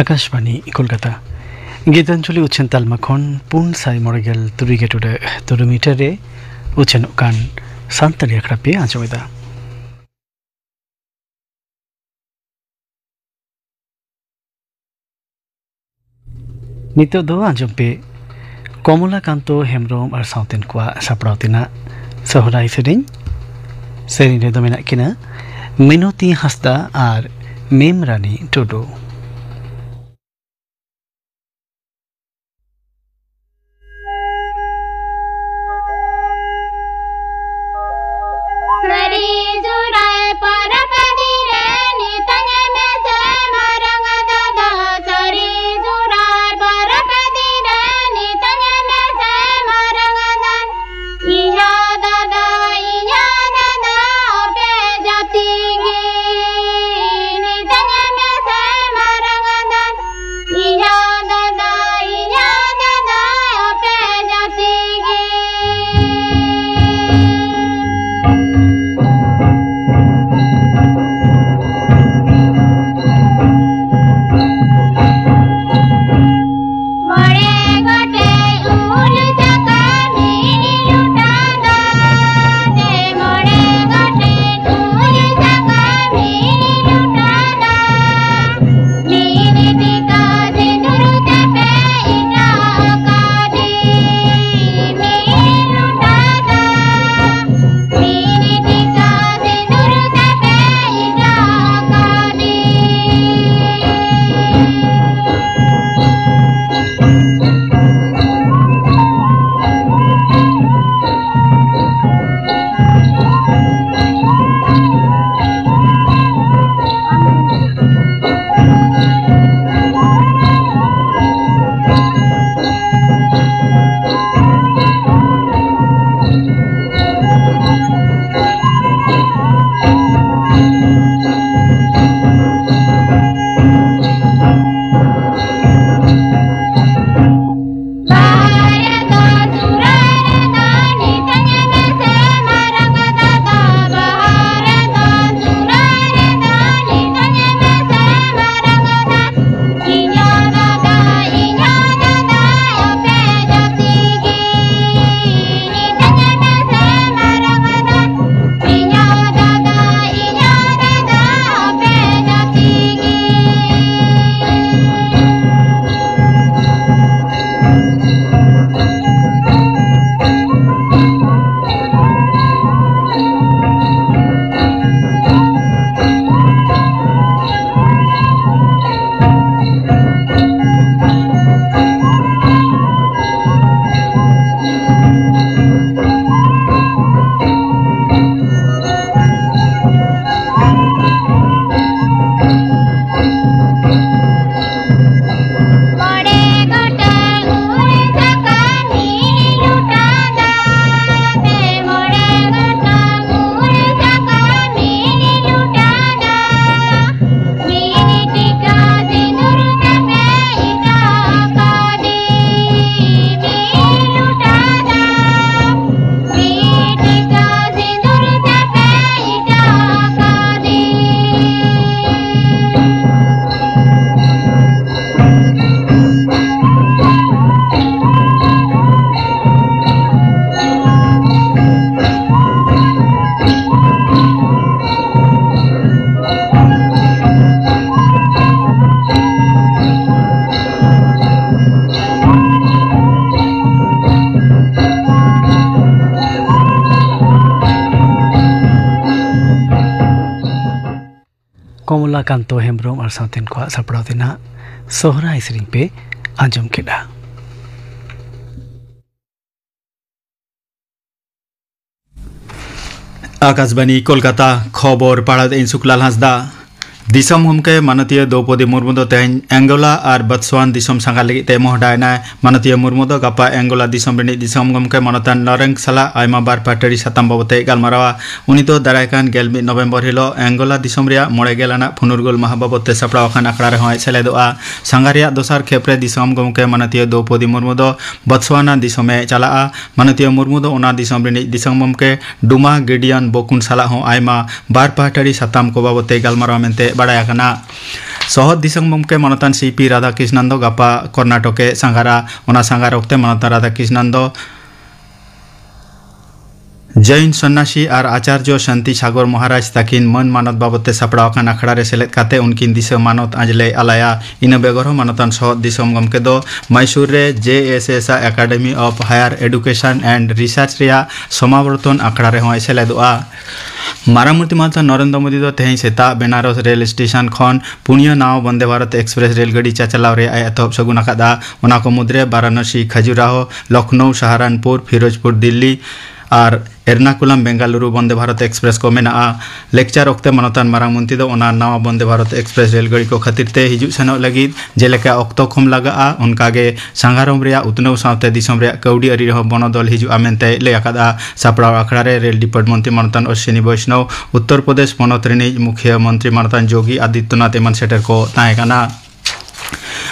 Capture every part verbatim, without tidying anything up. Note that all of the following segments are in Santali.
ᱟᱠᱟᱥᱵᱟᱬᱤ ᱠᱳᱞᱠᱟᱛᱟ᱾ ᱜᱤᱛᱟᱧᱡᱚᱞᱤ ᱩᱪᱷᱟᱹᱱ ᱛᱟᱞᱢᱟ ᱠᱷᱚᱱ ᱯᱩᱱ ᱥᱟᱭ ᱢᱚᱬᱮ ᱜᱮᱞ ᱛᱩᱨᱩᱭ ᱜᱮ ᱴᱩᱰᱟᱹᱜ ᱛᱩᱨᱩᱭ ᱢᱤᱴᱟᱨ ᱨᱮ ᱩᱪᱷᱟᱹᱱᱚᱜ ᱠᱟᱱ ᱥᱟᱱᱛᱟᱲᱤ ᱟᱠᱷᱲᱟ ᱯᱮ ᱟᱸᱡᱚᱢᱮᱫᱟ᱾ ᱱᱤᱛᱚᱜ ᱫᱚ ᱟᱸᱡᱚᱢ ᱯᱮ, ᱠᱚᱢᱚᱞᱟ ᱠᱟᱱᱛᱚ ᱦᱮᱢᱵᱨᱚᱢ ᱟᱨ ᱥᱟᱶᱛᱮᱱ ᱠᱚᱣᱟᱜ ᱥᱟᱯᱲᱟᱣ ᱛᱮᱱᱟᱜ ᱥᱚᱦᱨᱟᱭ ᱥᱮᱨᱮᱧ᱾ ᱥᱮᱨᱮᱧ ᱨᱮᱫᱚ ᱢᱮᱱᱟᱜ ᱠᱤᱱᱟ ᱢᱤᱱᱚᱛᱤ ᱦᱟᱸᱥᱫᱟ ᱟᱨ ᱢᱮᱢ ᱨᱟᱱᱤ ᱴᱩᱰᱩ᱾ ᱥᱟᱹᱨᱤ ᱥᱚᱦᱨᱟᱭ ᱯᱚᱨᱚᱵᱽ ᱫᱤᱱ ᱨᱮ ᱱᱤᱛᱟᱹᱧ ᱢᱮᱥᱮ ᱢᱟᱨᱟᱝ ᱫᱟᱫᱟ, ᱥᱟᱹᱨᱤ ᱥᱚᱦᱨᱟᱭ ᱯᱚᱨᱚᱵᱽ ᱫᱤᱱ ᱨᱮ ᱱᱤᱛᱟᱹᱧ ᱢᱮᱥᱮ ᱢᱟᱨᱟᱝ ᱫᱟᱫᱟ, ᱤᱧᱟᱹᱜ ᱫᱟᱫᱟ, ᱤᱧᱟᱹᱜ ᱫᱟᱫᱟ, ᱟᱯᱮ ᱡᱟᱹᱛᱤ ᱜᱮ ᱱᱤᱛᱟᱹᱧ ᱢᱮᱥᱮ ᱠᱟᱱᱛᱚ ᱦᱮᱢᱵᱨᱚᱢ ᱟᱨ ᱥᱟᱶᱛᱮᱱ ᱠᱚᱣᱟᱜ ᱥᱟᱯᱲᱟᱣ ᱛᱮᱱᱟᱜ ᱥᱚᱦᱨᱟᱭ ᱥᱮᱨᱮᱧ ᱯᱮ ᱟᱸᱡᱚᱢ ᱠᱮᱫᱟ᱾ ᱟᱠᱟᱥᱵᱟᱱᱤ ᱠᱳᱞᱠᱟᱛᱟ, ᱠᱷᱚᱵᱚᱨ ᱯᱟᱲᱦᱟᱣ ᱫᱟᱹᱧ ᱥᱩᱠᱞᱟᱞ ᱦᱟᱸᱥᱫᱟ᱾ ᱫᱤᱥᱚᱢ ᱜᱚᱢᱠᱮ ᱢᱟᱱᱚᱛᱤᱭᱟᱹ ᱫᱨᱚᱣᱯᱚᱫᱤ ᱢᱩᱨᱢᱩ ᱫᱚ ᱛᱮᱦᱮᱧ ᱟᱝᱜᱳᱞᱟ ᱟᱨ ᱵᱚᱛᱥᱣᱟᱱ ᱫᱤᱥᱚᱢ ᱥᱟᱸᱜᱷᱟᱨ ᱞᱟᱹᱜᱤᱫ ᱛᱮ ᱢᱚᱦᱰᱟᱭᱮᱱᱟᱭ᱾ ᱢᱟᱱᱚᱛᱤᱭᱟᱹ ᱢᱩᱨᱢᱩ ᱫᱚ ᱜᱟᱯᱟ ᱟᱝᱜᱳᱞᱟ ᱫᱤᱥᱚᱢ ᱨᱤᱱᱤᱡ ᱫᱤᱥᱚᱢ ᱜᱚᱢᱠᱮ ᱢᱟᱱᱚᱛᱟᱱ ᱞᱚᱨᱮᱱ ᱥᱟᱞᱟᱜ ᱟᱭᱢᱟ ᱵᱟᱨ ᱯᱟᱹᱴᱟᱹᱨᱤ ᱥᱟᱛᱟᱢ ᱵᱟᱵᱚᱛ ᱛᱮ ᱜᱟᱞᱢᱟᱨᱟᱣᱟ᱾ ᱩᱱᱤ ᱫᱚ ᱫᱟᱨᱟᱭ ᱠᱟᱱ ᱜᱮᱞ ᱢᱤᱫ ᱱᱚᱵᱷᱮᱢᱵᱚᱨ ᱦᱤᱞᱳᱜ ᱟᱝᱜᱳᱞᱟ ᱫᱤᱥᱚᱢ ᱨᱮᱭᱟᱜ ᱢᱚᱬᱮ ᱜᱮᱞ ᱟᱱᱟᱜ ᱯᱷᱩᱱᱩᱨᱜᱳᱞ ᱢᱟᱦᱟ ᱵᱟᱵᱚᱛ ᱛᱮ ᱥᱟᱯᱲᱟᱣ ᱟᱠᱟᱱ ᱟᱠᱷᱲᱟ ᱨᱮᱦᱚᱸᱭ ᱥᱮᱞᱮᱫᱚᱜᱼᱟ᱾ ᱥᱟᱸᱜᱷᱟᱨ ᱨᱮᱭᱟᱜ ᱫᱚᱥᱟᱨ ᱠᱷᱮᱯ ᱨᱮ ᱫᱤᱥᱚᱢ ᱜᱚᱢᱠᱮ ᱢᱟᱱᱚᱛᱤᱭᱟᱹ ᱫᱨᱚᱣᱯᱚᱫᱤ ᱢᱩᱨᱢᱩ ᱫᱚ ᱵᱚᱛᱥᱣᱟᱱᱟ ᱫᱤᱥᱚᱢᱮ ᱪᱟᱞᱟᱜᱼᱟ᱾ ᱢᱟᱱᱚᱛᱤᱭᱟᱹ ᱢᱩᱨᱢᱩ ᱫᱚ ᱚᱱᱟ ᱫᱤᱥᱚᱢ ᱨᱤᱱᱤᱡ ᱫᱤᱥᱚᱢ ᱜᱚᱢᱠᱮ ᱰᱩᱢᱟ ᱜᱤᱰᱤᱭᱟᱱ ᱵᱚᱠᱩᱱ ᱥᱟᱞᱟᱜ ᱦᱚᱸ ᱟᱭᱢᱟ ᱵᱟᱨ ᱯᱟᱦᱴᱟᱨᱤ ᱥᱟᱛᱟᱢ ᱠᱚ ᱵᱟᱵᱚᱛ ᱛᱮ ᱜᱟᱞᱢᱟᱨᱟᱣ ᱢᱮᱱᱛᱮ ᱵᱟᱲᱟᱭ ᱟᱠᱟᱱᱟ᱾ ᱥᱚᱦᱚᱫ ᱫᱤᱥᱚᱢ ᱜᱚᱢᱠᱮ ᱢᱟᱱᱚᱛᱟᱱ ᱥᱤ ᱯᱤ ᱨᱟᱫᱷᱟᱠᱨᱤᱥᱱᱟᱱ ᱫᱚ ᱜᱟᱯᱟ ᱠᱚᱨᱱᱟᱴᱚᱠᱮ ᱥᱟᱸᱜᱷᱟᱨᱟ᱾ ᱚᱱᱟ ᱥᱟᱸᱜᱷᱟᱨ ᱚᱠᱛᱮ ᱢᱟᱱᱚᱛᱟᱱ ᱨᱟᱫᱷᱟᱠᱨᱤᱥᱱᱟᱱ ᱫᱚ ᱡᱚᱭᱱ ᱥᱚᱱᱱᱟᱥᱤ ᱟᱨ ᱟᱪᱟᱨᱡᱚ ᱥᱟᱱᱛᱤ ᱥᱟᱜᱚᱨ ᱢᱚᱦᱟᱨᱟᱡᱽ ᱛᱟᱹᱠᱤᱱ ᱢᱟᱹᱱ ᱢᱟᱱᱚᱛ ᱵᱟᱵᱚᱛ ᱛᱮ ᱥᱟᱯᱲᱟᱣ ᱟᱠᱟᱱ ᱟᱠᱷᱲᱟ ᱨᱮ ᱥᱮᱞᱮᱫ ᱠᱟᱛᱮ ᱩᱱᱠᱤᱱ ᱫᱤᱥᱟᱹ ᱢᱟᱱᱚᱛ ᱟᱸᱡᱽᱞᱮᱭ ᱟᱞᱟᱭᱟ᱾ ᱤᱱᱟᱹ ᱵᱮᱜᱚᱨ ᱦᱚᱸ ᱢᱟᱱᱚᱛᱟᱱ ᱥᱚᱦᱚᱫ ᱫᱤᱥᱚᱢ ᱜᱚᱢᱠᱮ ᱫᱚ ᱢᱟᱭᱥᱩᱨ ᱨᱮ ᱡᱮ ᱮᱥ ᱮᱥ ᱟᱜ Academy of Higher Education and Research ᱨᱮᱭᱟᱜ ᱥᱚᱢᱟᱵᱚᱨᱛᱚᱱ ᱟᱠᱷᱲᱟ ᱨᱮᱦᱚᱸᱭ ᱥᱮᱞᱮᱫᱚᱜᱼᱟ᱾ ᱢᱟᱨᱟᱝ ᱢᱚᱱᱛᱨᱤ ᱢᱟᱱᱚᱛᱟᱱ ᱱᱚᱨᱮᱱᱫᱨᱚ ᱢᱳᱫᱤ ᱫᱚ ᱛᱮᱦᱮᱧ ᱥᱮᱛᱟᱜ ᱵᱮᱱᱟᱨᱚᱥ ᱨᱮᱞ ᱥᱴᱮᱥᱚᱱ ᱠᱷᱚᱱ ᱯᱩᱱᱭᱟᱹ ᱱᱟᱣᱟ ᱵᱚᱱᱫᱮ ᱵᱷᱟᱨᱚᱛ ᱮᱠᱥᱯᱨᱮᱥ ᱨᱮᱞ ᱜᱟᱹᱰᱤ ᱪᱟᱪᱟᱞᱟᱣ ᱨᱮᱭᱟᱜ ᱮ ᱮᱛᱚᱦᱚᱵ ᱥᱟᱹᱜᱩᱱ ᱟᱠᱟᱫᱼᱟ᱾ ᱚᱱᱟ ᱠᱚ ᱢᱩᱫᱽᱨᱮ ᱵᱟᱨᱟᱱᱚᱥᱤ ᱠᱷᱟᱡᱩᱨᱟᱦᱚ, ᱞᱚᱠᱷᱱᱚᱣ ᱥᱟᱦᱟᱨᱟᱱᱯᱩᱨ, ᱯᱷᱤᱨᱳᱡᱽᱯᱩᱨ ᱫᱤᱞᱞᱤ ᱟᱨ ᱮᱨᱱᱟᱠᱩᱞᱟᱢ ᱵᱮᱝᱜᱟᱞᱩᱨᱩ ᱵᱚᱱᱫᱮ ᱵᱷᱟᱨᱚᱛ ᱮᱠᱥᱯᱨᱮᱥ ᱠᱚ ᱢᱮᱱᱟᱜᱼᱟ᱾ ᱞᱮᱠᱪᱟᱨ ᱚᱠᱛᱮ ᱢᱟᱱᱚᱛᱟᱱ ᱢᱟᱨᱟᱝ ᱢᱚᱱᱛᱨᱤ ᱫᱚ ᱚᱱᱟ ᱱᱟᱣᱟ ᱵᱚᱱᱫᱮ ᱵᱷᱟᱨᱚᱛ ᱮᱠᱥᱯᱨᱮᱥ ᱨᱮᱞ ᱜᱟᱹᱰᱤ ᱠᱚ ᱠᱷᱟᱹᱛᱤᱨ ᱛᱮ ᱦᱤᱡᱩᱜ ᱥᱮᱱᱚᱜ ᱞᱟᱹᱜᱤᱫ ᱡᱮᱞᱮᱠᱟ ᱚᱠᱛᱚ ᱠᱚᱢ ᱞᱟᱜᱟᱜᱼᱟ, ᱚᱱᱠᱟᱜᱮ ᱥᱟᱸᱜᱟᱲᱚᱢ ᱨᱮᱭᱟᱜ ᱩᱛᱱᱟᱹᱣ ᱥᱟᱶᱛᱮ ᱫᱤᱥᱚᱢ ᱨᱮᱭᱟᱜ ᱠᱟᱹᱣᱰᱤ ᱟᱹᱨᱤ ᱨᱮᱦᱚᱸ ᱵᱚᱱᱚᱫᱚᱞ ᱦᱤᱡᱩᱜᱼᱟ ᱢᱮᱱᱛᱮᱭ ᱞᱟᱹᱭ ᱟᱠᱟᱫᱼᱟ᱾ ᱥᱟᱯᱲᱟᱣ ᱟᱠᱷᱲᱟ ᱨᱮ ᱨᱮᱞ ᱰᱤᱯᱟᱨᱴ ᱢᱚᱱᱛᱨᱤ ᱢᱟᱱᱚᱛᱟᱱ ᱚᱥᱣᱤᱱᱤ ᱵᱳᱭᱥᱱᱚᱣ, ᱩᱛᱛᱚᱨ ᱯᱨᱚᱫᱮᱥ ᱯᱚᱱᱚᱛ ᱨᱤᱱᱤᱡ ᱢᱩᱠᱷᱤᱭᱟᱹ ᱢᱚᱱᱛᱨᱤ ᱢᱟᱱᱚᱛᱟᱱ ᱡᱳᱜᱤ ᱟᱫᱤᱛᱭᱚᱱᱟᱛᱷ ᱮᱢᱟᱱ ᱥᱮᱴᱮᱨ ᱠᱚ ᱛᱟᱦᱮᱸ ᱠᱟᱱᱟ᱾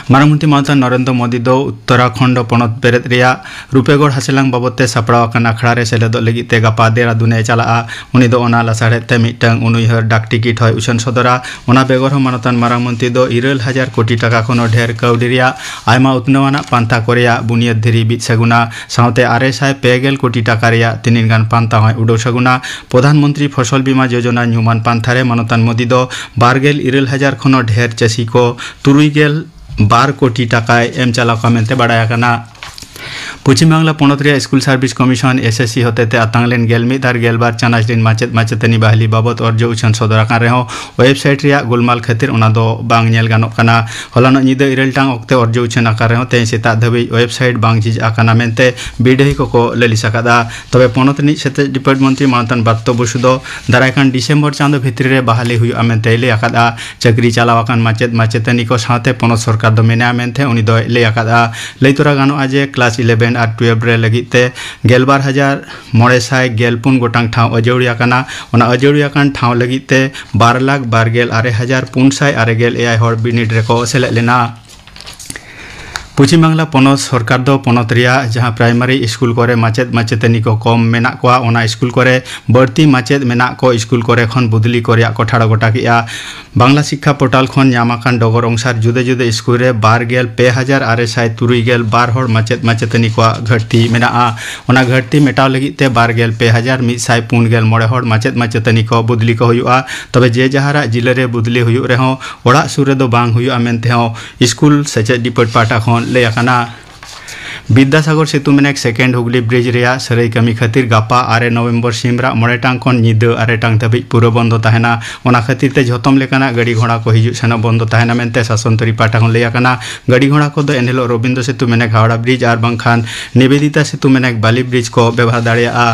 ᱢᱟᱨᱟᱝ ᱢᱚᱱᱛᱨᱤ ᱢᱟᱱᱚᱛᱟᱱ ᱱᱚᱨᱮᱱᱫᱨᱚ ᱢᱳᱫᱤ ᱫᱚ ᱩᱛᱛᱚᱨᱟᱠᱷᱚᱸᱰ ᱯᱚᱱᱚᱛ ᱵᱮᱨᱮᱫ ᱨᱮᱭᱟᱜ ᱨᱩᱯᱮᱜᱚᱲ ᱦᱟᱥᱮᱞᱟᱝ ᱵᱟᱵᱚᱛ ᱛᱮ ᱥᱟᱯᱲᱟᱣ ᱟᱠᱟᱱ ᱟᱠᱷᱲᱟ ᱨᱮ ᱥᱮᱞᱮᱫᱚᱜ ᱞᱟᱹᱜᱤᱫ ᱛᱮ ᱜᱟᱯᱟ ᱫᱮᱦᱨᱟᱫᱩᱱ ᱮ ᱪᱟᱞᱟᱜᱼᱟ᱾ ᱩᱱᱤ ᱫᱚ ᱚᱱᱟ ᱞᱟᱥᱟᱲᱦᱮᱫ ᱛᱮ ᱢᱤᱫᱴᱟᱝ ᱩᱱᱩᱭᱦᱟᱹᱨ ᱰᱟᱠ ᱴᱤᱠᱤᱴ ᱦᱚᱸᱭ ᱩᱪᱷᱟᱹᱱ ᱥᱚᱫᱚᱨᱟ᱾ ᱚᱱᱟ ᱵᱮᱜᱚᱨ ᱦᱚᱸ ᱢᱟᱱᱚᱛᱟᱱ ᱢᱟᱨᱟᱝ ᱢᱚᱱᱛᱨᱤ ᱫᱚ ᱤᱨᱟᱹᱞ ᱦᱟᱡᱟᱨ ᱠᱳᱴᱤ ᱴᱟᱠᱟ ᱠᱷᱚᱱ ᱦᱚᱸ ᱰᱷᱮᱨ ᱠᱟᱹᱣᱰᱤ ᱨᱮᱭᱟᱜ ᱟᱭᱢᱟ ᱩᱛᱱᱟᱹᱣ ᱟᱱᱟᱜ ᱯᱟᱱᱛᱷᱟ ᱠᱚ ᱨᱮᱭᱟᱜ ᱵᱩᱱᱤᱭᱟᱹᱫ ᱫᱷᱤᱨᱤ ᱵᱤᱫ ᱥᱟᱹᱜᱩᱱᱟ᱾ ᱥᱟᱶᱛᱮ ᱟᱨᱮ ᱥᱟᱭ ᱯᱮ ᱜᱮᱞ ᱠᱳᱴᱤ ᱴᱟᱠᱟ ᱨᱮᱭᱟᱜ ᱛᱤᱱᱤᱱ ᱜᱟᱱ ᱯᱟᱱᱛᱷᱟ ᱦᱚᱸᱭ ᱩᱰᱟᱹᱣ ᱥᱟᱹᱜᱩᱱᱟ᱾ ᱯᱨᱚᱫᱷᱟᱱ ᱢᱚᱱᱛᱨᱤ ᱯᱷᱚᱥᱚᱞ ᱵᱤᱢᱟ ᱡᱳᱡᱚᱱᱟ ᱧᱩᱢᱟᱱ ᱯᱟᱱᱛᱷᱟ ᱨᱮ ᱢᱟᱱᱚᱛᱟᱱ ᱢᱳᱫᱤ ᱫᱚ ᱵᱟᱨ ᱜᱮᱞ ᱤᱨᱟᱹᱞ ᱦᱟᱡᱟᱨ ᱠᱷᱚᱱ ᱦᱚᱸ ᱰᱷᱮᱨ ᱪᱟᱹᱥᱤ ᱠᱚ ᱛᱩᱨᱩᱭ ᱜᱮᱞ ᱵᱟᱨ ᱠᱳᱴᱤ ᱴᱟᱠᱟᱭ ᱮᱢ ᱪᱟᱞᱟᱣ ᱠᱚᱣᱟ ᱢᱮᱱᱛᱮ ᱵᱟᱲᱟᱭ ᱟᱠᱟᱱᱟ᱾ ᱯᱚᱪᱷᱤᱢ ᱵᱟᱝᱞᱟ ᱯᱚᱱᱚᱛ ᱨᱮᱭᱟᱜ school service commission, S S C, ᱦᱚᱛᱮᱛᱮ ᱟᱛᱟᱝ ᱞᱮᱱ ᱜᱮᱞ ᱢᱤᱫ ᱟᱨ ᱜᱮᱞᱵᱟᱨ ᱪᱟᱱᱟᱪ ᱨᱤᱱ ᱢᱟᱪᱮᱫ ᱢᱟᱪᱮᱛᱟᱹᱱᱤ ᱵᱟᱦᱟᱞᱤ ᱵᱟᱵᱚᱛ ᱚᱨᱡᱚ ᱩᱪᱷᱟᱹᱱ ᱥᱚᱫᱚᱨ ᱟᱠᱟᱱ ᱨᱮᱦᱚᱸ, ᱳᱭᱮᱵᱥᱟᱭᱤᱴ ᱨᱮᱭᱟᱜ ᱜᱳᱞᱢᱟᱞ ᱠᱷᱟᱹᱛᱤᱨ ᱚᱱᱟ ᱫᱚ ᱵᱟᱝ ᱧᱮᱞ ᱜᱟᱱᱚᱜ ᱠᱟᱱᱟ᱾ ᱦᱚᱞᱟᱱᱚᱜ ᱧᱤᱫᱟᱹ ᱤᱨᱟᱹᱞ ᱴᱟᱲᱟᱝ ᱚᱠᱛᱮ ᱚᱨᱡᱚ ᱩᱪᱷᱟᱹᱱ ᱟᱠᱟᱱ ᱨᱮᱦᱚᱸ, ᱛᱮᱦᱮᱧ ᱥᱮᱛᱟᱜ ᱫᱷᱟᱹᱵᱤᱡ ᱳᱭᱮᱵᱥᱟᱭᱤᱴ ᱵᱟᱝ ᱡᱷᱤᱡ ᱟᱠᱟᱱᱟ ᱢᱮᱱᱛᱮ ᱵᱤᱰᱟᱹᱦᱤ ᱠᱚᱠᱚ ᱞᱟᱹᱞᱤᱥ ᱟᱠᱟᱫᱼᱟ᱾ ᱛᱚᱵᱮ ᱯᱚᱱᱚᱛ ᱨᱤᱱᱤᱡ ᱥᱮᱪᱮᱫ ᱰᱤᱯᱟᱨᱴᱢᱮᱱᱴ ᱢᱚᱱᱛᱨᱤ ᱢᱟᱱᱚᱛᱟᱱ ᱵᱨᱟᱛᱛᱚ ᱵᱚᱥᱩ ᱫᱚ ᱫᱟᱨᱟᱭ ᱠᱟᱱ ᱰᱤᱥᱮᱢᱵᱚᱨ ᱪᱟᱸᱫᱚ ᱵᱷᱤᱛᱨᱤ ᱨᱮ ᱵᱟᱦᱟᱞᱤ ᱦᱩᱭᱩᱜᱼᱟ ᱢᱮᱱᱛᱮᱭ ᱞᱟᱹᱭ ᱟᱠᱟᱫᱼᱟ᱾ ᱪᱟᱹᱠᱨᱤ ᱪᱟᱞᱟᱣ ᱟᱠᱟᱱ ᱢᱟᱪᱮᱫ ᱢᱟᱪᱮᱛᱟᱹᱱᱤ ᱠᱚ ᱥᱟᱶᱛᱮ ᱯᱚᱱᱚᱛ ᱥᱚᱨᱠᱟᱨ ᱫᱚ ᱢᱮᱱᱟᱭᱟ ᱢᱮᱱᱛᱮ ᱩᱱᱤ ᱫᱚᱭ ᱞᱟᱹᱭ ᱟᱠᱟᱫᱼᱟ᱾ ᱞᱟᱹᱭ ᱛᱚᱨᱟ ᱜᱟᱱᱚᱜᱼᱟ ᱡᱮ, ᱠᱞᱟᱥ ᱤᱞᱮᱵᱷᱮᱱ ᱟᱨ ᱴᱩᱭᱮᱞᱵᱷ ᱨᱮ ᱞᱟᱹᱜᱤᱫ ᱛᱮ ᱜᱮᱞᱵᱟᱨ ᱦᱟᱡᱟᱨ ᱢᱚᱬᱮ ᱥᱟᱭ ᱜᱮᱞ ᱯᱩᱱ ᱜᱚᱴᱟᱝ ᱴᱷᱟᱶ ᱟᱹᱡᱟᱹᱲᱤ ᱟᱠᱟᱱᱟ᱾ ᱚᱱᱟ ᱟᱹᱡᱟᱹᱲᱤ ᱟᱠᱟᱱ ᱴᱷᱟᱶ ᱞᱟᱹᱜᱤᱫ ᱛᱮ ᱵᱟᱨ ᱞᱟᱠᱷ ᱵᱟᱨ ᱜᱮᱞ ᱟᱨᱮ ᱦᱟᱡᱟᱨ ᱯᱩᱱ ᱥᱟᱭ ᱟᱨᱮ ᱜᱮᱞ ᱮᱭᱟᱭ ᱦᱚᱲ ᱵᱤᱱᱤᱰ ᱨᱮᱠᱚ ᱥᱮᱞᱮᱫ ᱞᱮᱱᱟ᱾ ᱯᱚᱪᱷᱤᱢ ᱵᱟᱝᱞᱟ ᱯᱚᱱᱚᱛ ᱥᱚᱨᱠᱟᱨ ᱫᱚ ᱯᱚᱱᱚᱛ ᱨᱮᱭᱟᱜ ᱡᱟᱦᱟᱸ ᱯᱨᱟᱭᱢᱟᱨᱤ ᱥᱠᱩᱞ ᱠᱚᱨᱮ ᱢᱟᱪᱮᱫ ᱢᱟᱪᱮᱛᱟᱹᱱᱤ ᱠᱚ ᱠᱚᱢ ᱢᱮᱱᱟᱜ ᱠᱚᱣᱟ, ᱚᱱᱟ ᱥᱠᱩᱞ ᱠᱚᱨᱮ ᱵᱟᱹᱲᱛᱤ ᱢᱟᱪᱮᱫ ᱢᱮᱱᱟᱜ ᱠᱚ ᱥᱠᱩᱞ ᱠᱚᱨᱮ ᱠᱷᱚᱱ ᱵᱚᱫᱞᱤ ᱠᱚ ᱨᱮᱭᱟᱜ ᱠᱚ ᱴᱷᱟᱲᱚ ᱜᱚᱴᱟ ᱠᱮᱫᱼᱟ᱾ ᱵᱟᱝᱞᱟ ᱥᱤᱠᱠᱷᱟ ᱯᱳᱨᱴᱟᱞ ᱠᱷᱚᱱ ᱧᱟᱢ ᱟᱠᱟᱱ ᱰᱚᱜᱚᱨ ᱚᱱᱩᱥᱟᱨ, ᱡᱩᱫᱟᱹ ᱡᱩᱫᱟᱹ ᱥᱠᱩᱞ ᱨᱮ ᱵᱟᱨ ᱜᱮᱞ ᱯᱮ ᱦᱟᱡᱟᱨ ᱟᱨᱮ ᱥᱟᱭ ᱛᱩᱨᱩᱭ ᱜᱮᱞ ᱵᱟᱨ ᱦᱚᱲ ᱢᱟᱪᱮᱫ ᱢᱟᱪᱮᱛᱟᱹᱱᱤ ᱠᱚᱣᱟᱜ ᱜᱷᱟᱹᱴᱛᱤ ᱢᱮᱱᱟᱜᱼᱟ᱾ ᱚᱱᱟ ᱜᱷᱟᱹᱴᱛᱤ ᱢᱮᱴᱟᱣ ᱞᱟᱹᱜᱤᱫ ᱛᱮ ᱵᱟᱨ ᱜᱮᱞ ᱯᱮ ᱦᱟᱡᱟᱨ ᱢᱤᱫ ᱥᱟᱭ ᱯᱩᱱ ᱜᱮᱞ ᱢᱚᱬᱮ ᱦᱚᱲ ᱢᱟᱪᱮᱫ ᱢᱟᱪᱮᱛᱟᱹᱱᱤ ᱠᱚ ᱵᱚᱫᱞᱤ ᱠᱚ ᱦᱩᱭᱩᱜᱼᱟ᱾ ᱛᱚᱵᱮ ᱡᱮ ᱡᱟᱦᱟᱨᱟᱜ ᱡᱤᱞᱟᱹ ᱨᱮ ᱵᱚᱫᱞᱤ ᱦᱩᱭᱩᱜ ᱨᱮᱦᱚᱸ, ᱚᱲᱟᱜ ᱥᱩᱨ ᱨᱮᱫᱚ ᱵᱟᱝ ᱦᱩᱭᱩᱜᱼᱟ ᱢᱮᱱᱛᱮ ᱦᱚᱸ ᱥᱠᱩᱞ ᱥᱮᱪᱮᱫ ᱰᱤᱯᱟᱨᱴ ᱯᱟᱦᱴᱟ ᱠᱷᱚᱱ ᱞᱟᱹᱭ ᱟᱠᱟᱱᱟ᱾ ᱵᱤᱫᱽᱫᱟᱥᱟᱜᱚᱨ ᱥᱮᱛᱩ ᱢᱮᱱᱮᱠ ᱥᱮᱠᱮᱱᱰ ᱦᱩᱜᱽᱞᱤ ᱵᱨᱤᱡᱽ ᱨᱮᱭᱟᱜ ᱥᱟᱹᱨᱟᱹᱭ ᱠᱟᱹᱢᱤ ᱠᱷᱟᱹᱛᱤᱨ ᱜᱟᱯᱟ ᱟᱨᱮ ᱱᱚᱵᱷᱮᱢᱵᱚᱨ ᱥᱤᱢᱨᱟᱜ ᱢᱚᱬᱮ ᱴᱟᱲᱟᱝ ᱠᱷᱚᱱ ᱧᱤᱫᱟᱹ ᱟᱨᱮ ᱴᱟᱲᱟᱝ ᱫᱷᱟᱹᱵᱤᱡ ᱯᱩᱨᱟᱹ ᱵᱚᱱᱫᱚ ᱛᱟᱦᱮᱱᱟ᱾ ᱚᱱᱟ ᱠᱷᱟᱹᱛᱤᱨ ᱛᱮ ᱡᱷᱚᱛᱚᱢ ᱞᱮᱠᱟᱱᱟᱜ ᱜᱟᱹᱰᱤ ᱜᱷᱚᱲᱟ ᱠᱚ ᱦᱤᱡᱩᱜ ᱥᱮᱱᱚᱜ ᱵᱚᱱᱫᱚ ᱛᱟᱦᱮᱱᱟ ᱢᱮᱱᱛᱮ ᱥᱟᱥᱚᱱ ᱛᱟᱹᱨᱤ ᱯᱟᱦᱴᱟ ᱠᱷᱚᱱ ᱞᱟᱹᱭ ᱟᱠᱟᱱᱟ᱾ ᱜᱟᱹᱰᱤ ᱜᱷᱚᱲᱟ ᱠᱚᱫᱚ ᱮᱱᱦᱤᱞᱳᱜ ᱨᱚᱵᱤᱱᱫᱨᱚ ᱥᱮᱛᱩ ᱢᱮᱱᱮᱠ ᱦᱟᱣᱲᱟ ᱵᱨᱤᱡᱽ ᱟᱨ ᱵᱟᱝᱠᱷᱟᱱ ᱱᱤᱵᱮᱫᱤᱛᱟ ᱥᱮᱛᱩ ᱢᱮᱱᱮᱠ ᱵᱟᱞᱤ ᱵᱨᱤᱡᱽ ᱠᱚ ᱵᱮᱵᱚᱦᱟᱨ ᱫᱟᱲᱮᱭᱟᱜᱼᱟ᱾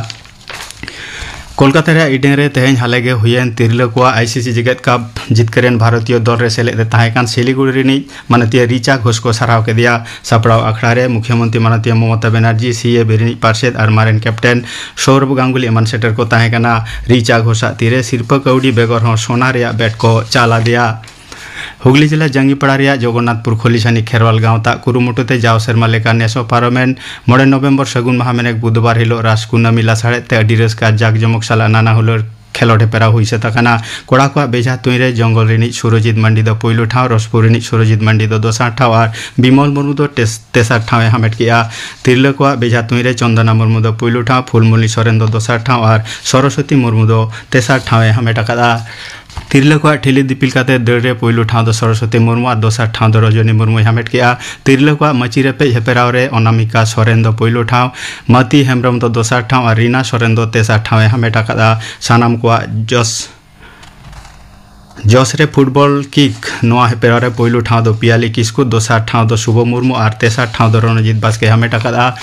ᱠᱳᱞᱠᱟᱛᱟ ᱨᱮᱭᱟᱜ ᱤᱰᱮᱱ ᱨᱮ ᱛᱮᱦᱮᱧ ᱦᱟᱞᱮ ᱜᱮ ᱦᱩᱭᱮᱱ ᱛᱤᱨᱞᱟᱹ ᱠᱚᱣᱟᱜ ᱟᱭᱥᱤᱥᱤ ᱡᱮᱜᱮᱛ ᱠᱟᱯ ᱡᱤᱛᱠᱟᱹᱨ ᱨᱮᱱ ᱵᱷᱟᱨᱚᱛᱤᱭᱚ ᱫᱚᱞ ᱨᱮ ᱥᱮᱞᱮᱫ ᱮ ᱛᱟᱦᱮᱸ ᱠᱟᱱ ᱥᱤᱞᱤᱜᱩᱲᱤ ᱨᱤᱱᱤᱡ ᱢᱟᱱᱚᱛᱤᱭᱟᱹ ᱨᱤᱪᱟ ᱜᱷᱳᱥ ᱠᱚ ᱥᱟᱨᱦᱟᱣ ᱠᱮᱫᱮᱭᱟ᱾ ᱥᱟᱯᱲᱟᱣ ᱟᱠᱷᱲᱟ ᱨᱮ ᱢᱩᱠᱷᱭᱚᱢᱚᱱᱛᱨᱤ ᱢᱟᱱᱚᱛᱤᱭᱟᱹ ᱢᱚᱢᱚᱛᱟ ᱵᱮᱱᱟᱨᱡᱤ, ᱥᱤ ᱮ ᱵᱤ ᱨᱤᱱᱤᱡ ᱯᱟᱨᱥᱮᱛ ᱟᱨ ᱢᱟᱨᱮᱱ ᱠᱮᱯᱴᱮᱱ ᱥᱳᱨᱚᱵᱷ ᱜᱟᱝᱜᱩᱞᱤ ᱮᱢᱟᱱ ᱥᱮᱴᱮᱨ ᱠᱚ ᱛᱟᱦᱮᱸ ᱠᱟᱱᱟ᱾ ᱨᱤᱪᱟ ᱜᱷᱳᱥᱟᱜ ᱛᱤᱨᱮ ᱥᱤᱨᱯᱟᱹ ᱠᱟᱹᱣᱰᱤ ᱵᱮᱜᱚᱨ ᱦᱚᱸ ᱥᱳᱱᱟ ᱨᱮᱭᱟᱜ ᱵᱮᱴ ᱠᱚ ᱪᱟᱞ ᱟᱫᱮᱭᱟ᱾ ᱦᱩᱜᱽᱞᱤ ᱡᱮᱞᱟ ᱡᱟᱝᱜᱤᱯᱟᱲᱟ ᱨᱮᱭᱟᱜ ᱡᱚᱜᱚᱱᱱᱟᱛᱷᱯᱩᱨ ᱠᱷᱚᱞᱤᱥᱟᱱᱤ ᱠᱷᱮᱨᱣᱟᱞ ᱜᱟᱶᱛᱟ ᱠᱩᱨᱩᱢᱩᱴᱩ ᱛᱮ ᱡᱟᱣ ᱥᱮᱨᱢᱟ ᱞᱮᱠᱟ ᱱᱮᱥ ᱦᱚᱸ ᱯᱟᱨᱚᱢᱮᱱ ᱢᱚᱬᱮ ᱱᱚᱵᱷᱮᱢᱵᱚᱨ ᱥᱟᱹᱜᱩᱱ ᱢᱟᱦᱟ ᱢᱮᱱᱮᱠ ᱵᱩᱫᱷᱵᱟᱨ ᱦᱤᱞᱳᱜ ᱨᱟᱥ ᱠᱩᱱᱟᱹᱢᱤ ᱞᱟᱥᱟᱲᱦᱮᱫ ᱛᱮ ᱟᱹᱰᱤ ᱨᱟᱹᱥᱠᱟᱹ ᱟᱨ ᱡᱟᱠ ᱡᱚᱢᱚᱠ ᱥᱟᱞᱟᱜ ᱱᱟᱱᱟ ᱦᱩᱱᱟᱹᱨ ᱠᱷᱮᱞᱳᱰ ᱦᱮᱯᱨᱟᱣ ᱦᱩᱭ ᱥᱟᱹᱛ ᱟᱠᱟᱱᱟ᱾ ᱠᱚᱲᱟ ᱠᱚᱣᱟᱜ ᱵᱮᱡᱷᱟ ᱛᱩᱧ ᱨᱮ ᱡᱚᱝᱜᱚᱞ ᱨᱤᱱᱤᱡ ᱥᱩᱨᱚᱡᱤᱛ ᱢᱟᱱᱰᱤ ᱫᱚ ᱯᱩᱭᱞᱩ ᱴᱷᱟᱶ, ᱨᱚᱥᱯᱩᱨ ᱨᱤᱱᱤᱡ ᱥᱩᱨᱚᱡᱤᱛ ᱢᱟᱱᱰᱤ ᱫᱚ ᱫᱚᱥᱟᱨ ᱴᱷᱟᱶ ᱟᱨ ᱵᱤᱢᱚᱞ ᱢᱩᱨᱢᱩ ᱫᱚ ᱴᱮᱥ-, ᱛᱮᱥᱟᱨ ᱴᱷᱟᱶ ᱮ ᱦᱟᱢᱮᱴ ᱠᱮᱫᱼᱟ᱾ ᱛᱤᱨᱞᱟᱹ ᱠᱚᱣᱟᱜ ᱵᱮᱡᱷᱟ ᱛᱩᱧ ᱨᱮ ᱪᱚᱱᱫᱚᱱᱟ ᱢᱩᱨᱢᱩ ᱫᱚ ᱯᱩᱭᱞᱩ ᱴᱷᱟᱶ, ᱯᱷᱩᱞᱢᱚᱱᱤ ᱥᱚᱨᱮᱱ ᱫᱚ ᱫᱚᱥᱟᱨ ᱴᱷᱟᱶ ᱟᱨ ᱥᱚᱨᱚᱥᱚᱛᱤ ᱢᱩᱨᱢᱩ ᱫᱚ ᱛᱮᱥᱟᱨ ᱴᱷᱟᱶ ᱮ ᱦᱟᱢᱮᱴ ᱟᱠᱟᱫᱼᱟ᱾ ᱛᱤᱨᱞᱟᱹ ᱠᱚᱣᱟᱜ ᱴᱷᱤᱞᱤ ᱫᱤᱯᱤᱞ ᱠᱟᱛᱮ ᱫᱟᱹᱲ ᱨᱮ ᱯᱩᱭᱞᱩ ᱴᱷᱟᱶ ᱫᱚ ᱥᱚᱨᱚᱥᱚᱛᱤ ᱢᱩᱨᱢᱩ ᱟᱨ ᱫᱚᱥᱟᱨ ᱴᱷᱟᱶ ᱫᱚ ᱨᱚᱡᱚᱱᱤ ᱢᱩᱨᱢᱩᱭ ᱦᱟᱢᱮᱴ ᱠᱮᱫᱼᱟ᱾ ᱛᱤᱨᱞᱟᱹ ᱠᱚᱣᱟᱜ ᱢᱟᱹᱪᱤ ᱨᱮᱯᱮᱡ ᱦᱮᱯᱮᱨᱟᱣ ᱨᱮ ᱚᱱᱟᱢᱤᱠᱟ ᱥᱚᱨᱮᱱ ᱫᱚ ᱯᱩᱭᱞᱩ ᱴᱷᱟᱶ, ᱢᱟᱹᱛᱤ ᱦᱮᱢᱵᱨᱚᱢ ᱫᱚ ᱫᱚᱥᱟᱨ ᱴᱷᱟᱶ ᱟᱨ ᱨᱤᱱᱟ ᱥᱚᱨᱮᱱ ᱫᱚ ᱛᱮᱥᱟᱨ ᱴᱷᱟᱶ ᱮ ᱦᱟᱢᱮᱴ ᱟᱠᱟᱫᱼᱟ᱾ ᱥᱟᱱᱟᱢ ᱠᱚᱣᱟᱜ ᱡᱚᱥ ᱡᱚᱥ ᱨᱮ ᱯᱷᱩᱴᱵᱚᱞ ᱠᱤᱠ ᱱᱚᱣᱟ ᱦᱮᱯᱮᱨᱟᱣ ᱨᱮ ᱯᱩᱭᱞᱩ ᱴᱷᱟᱶ ᱫᱚ ᱯᱤᱭᱟᱞᱤ ᱠᱤᱥᱠᱩ, ᱫᱚᱥᱟᱨ ᱴᱷᱟᱶ ᱫᱚ ᱥᱩᱵᱷᱚ ᱢᱩᱨᱢᱩ ᱟᱨ ᱛᱮᱥᱟᱨ ᱴᱷᱟᱶ ᱫᱚ ᱨᱚᱱᱚᱡᱤᱛ ᱵᱟᱥᱠᱮ ᱦᱟᱢᱮᱴ ᱟᱠᱟᱫᱼᱟ᱾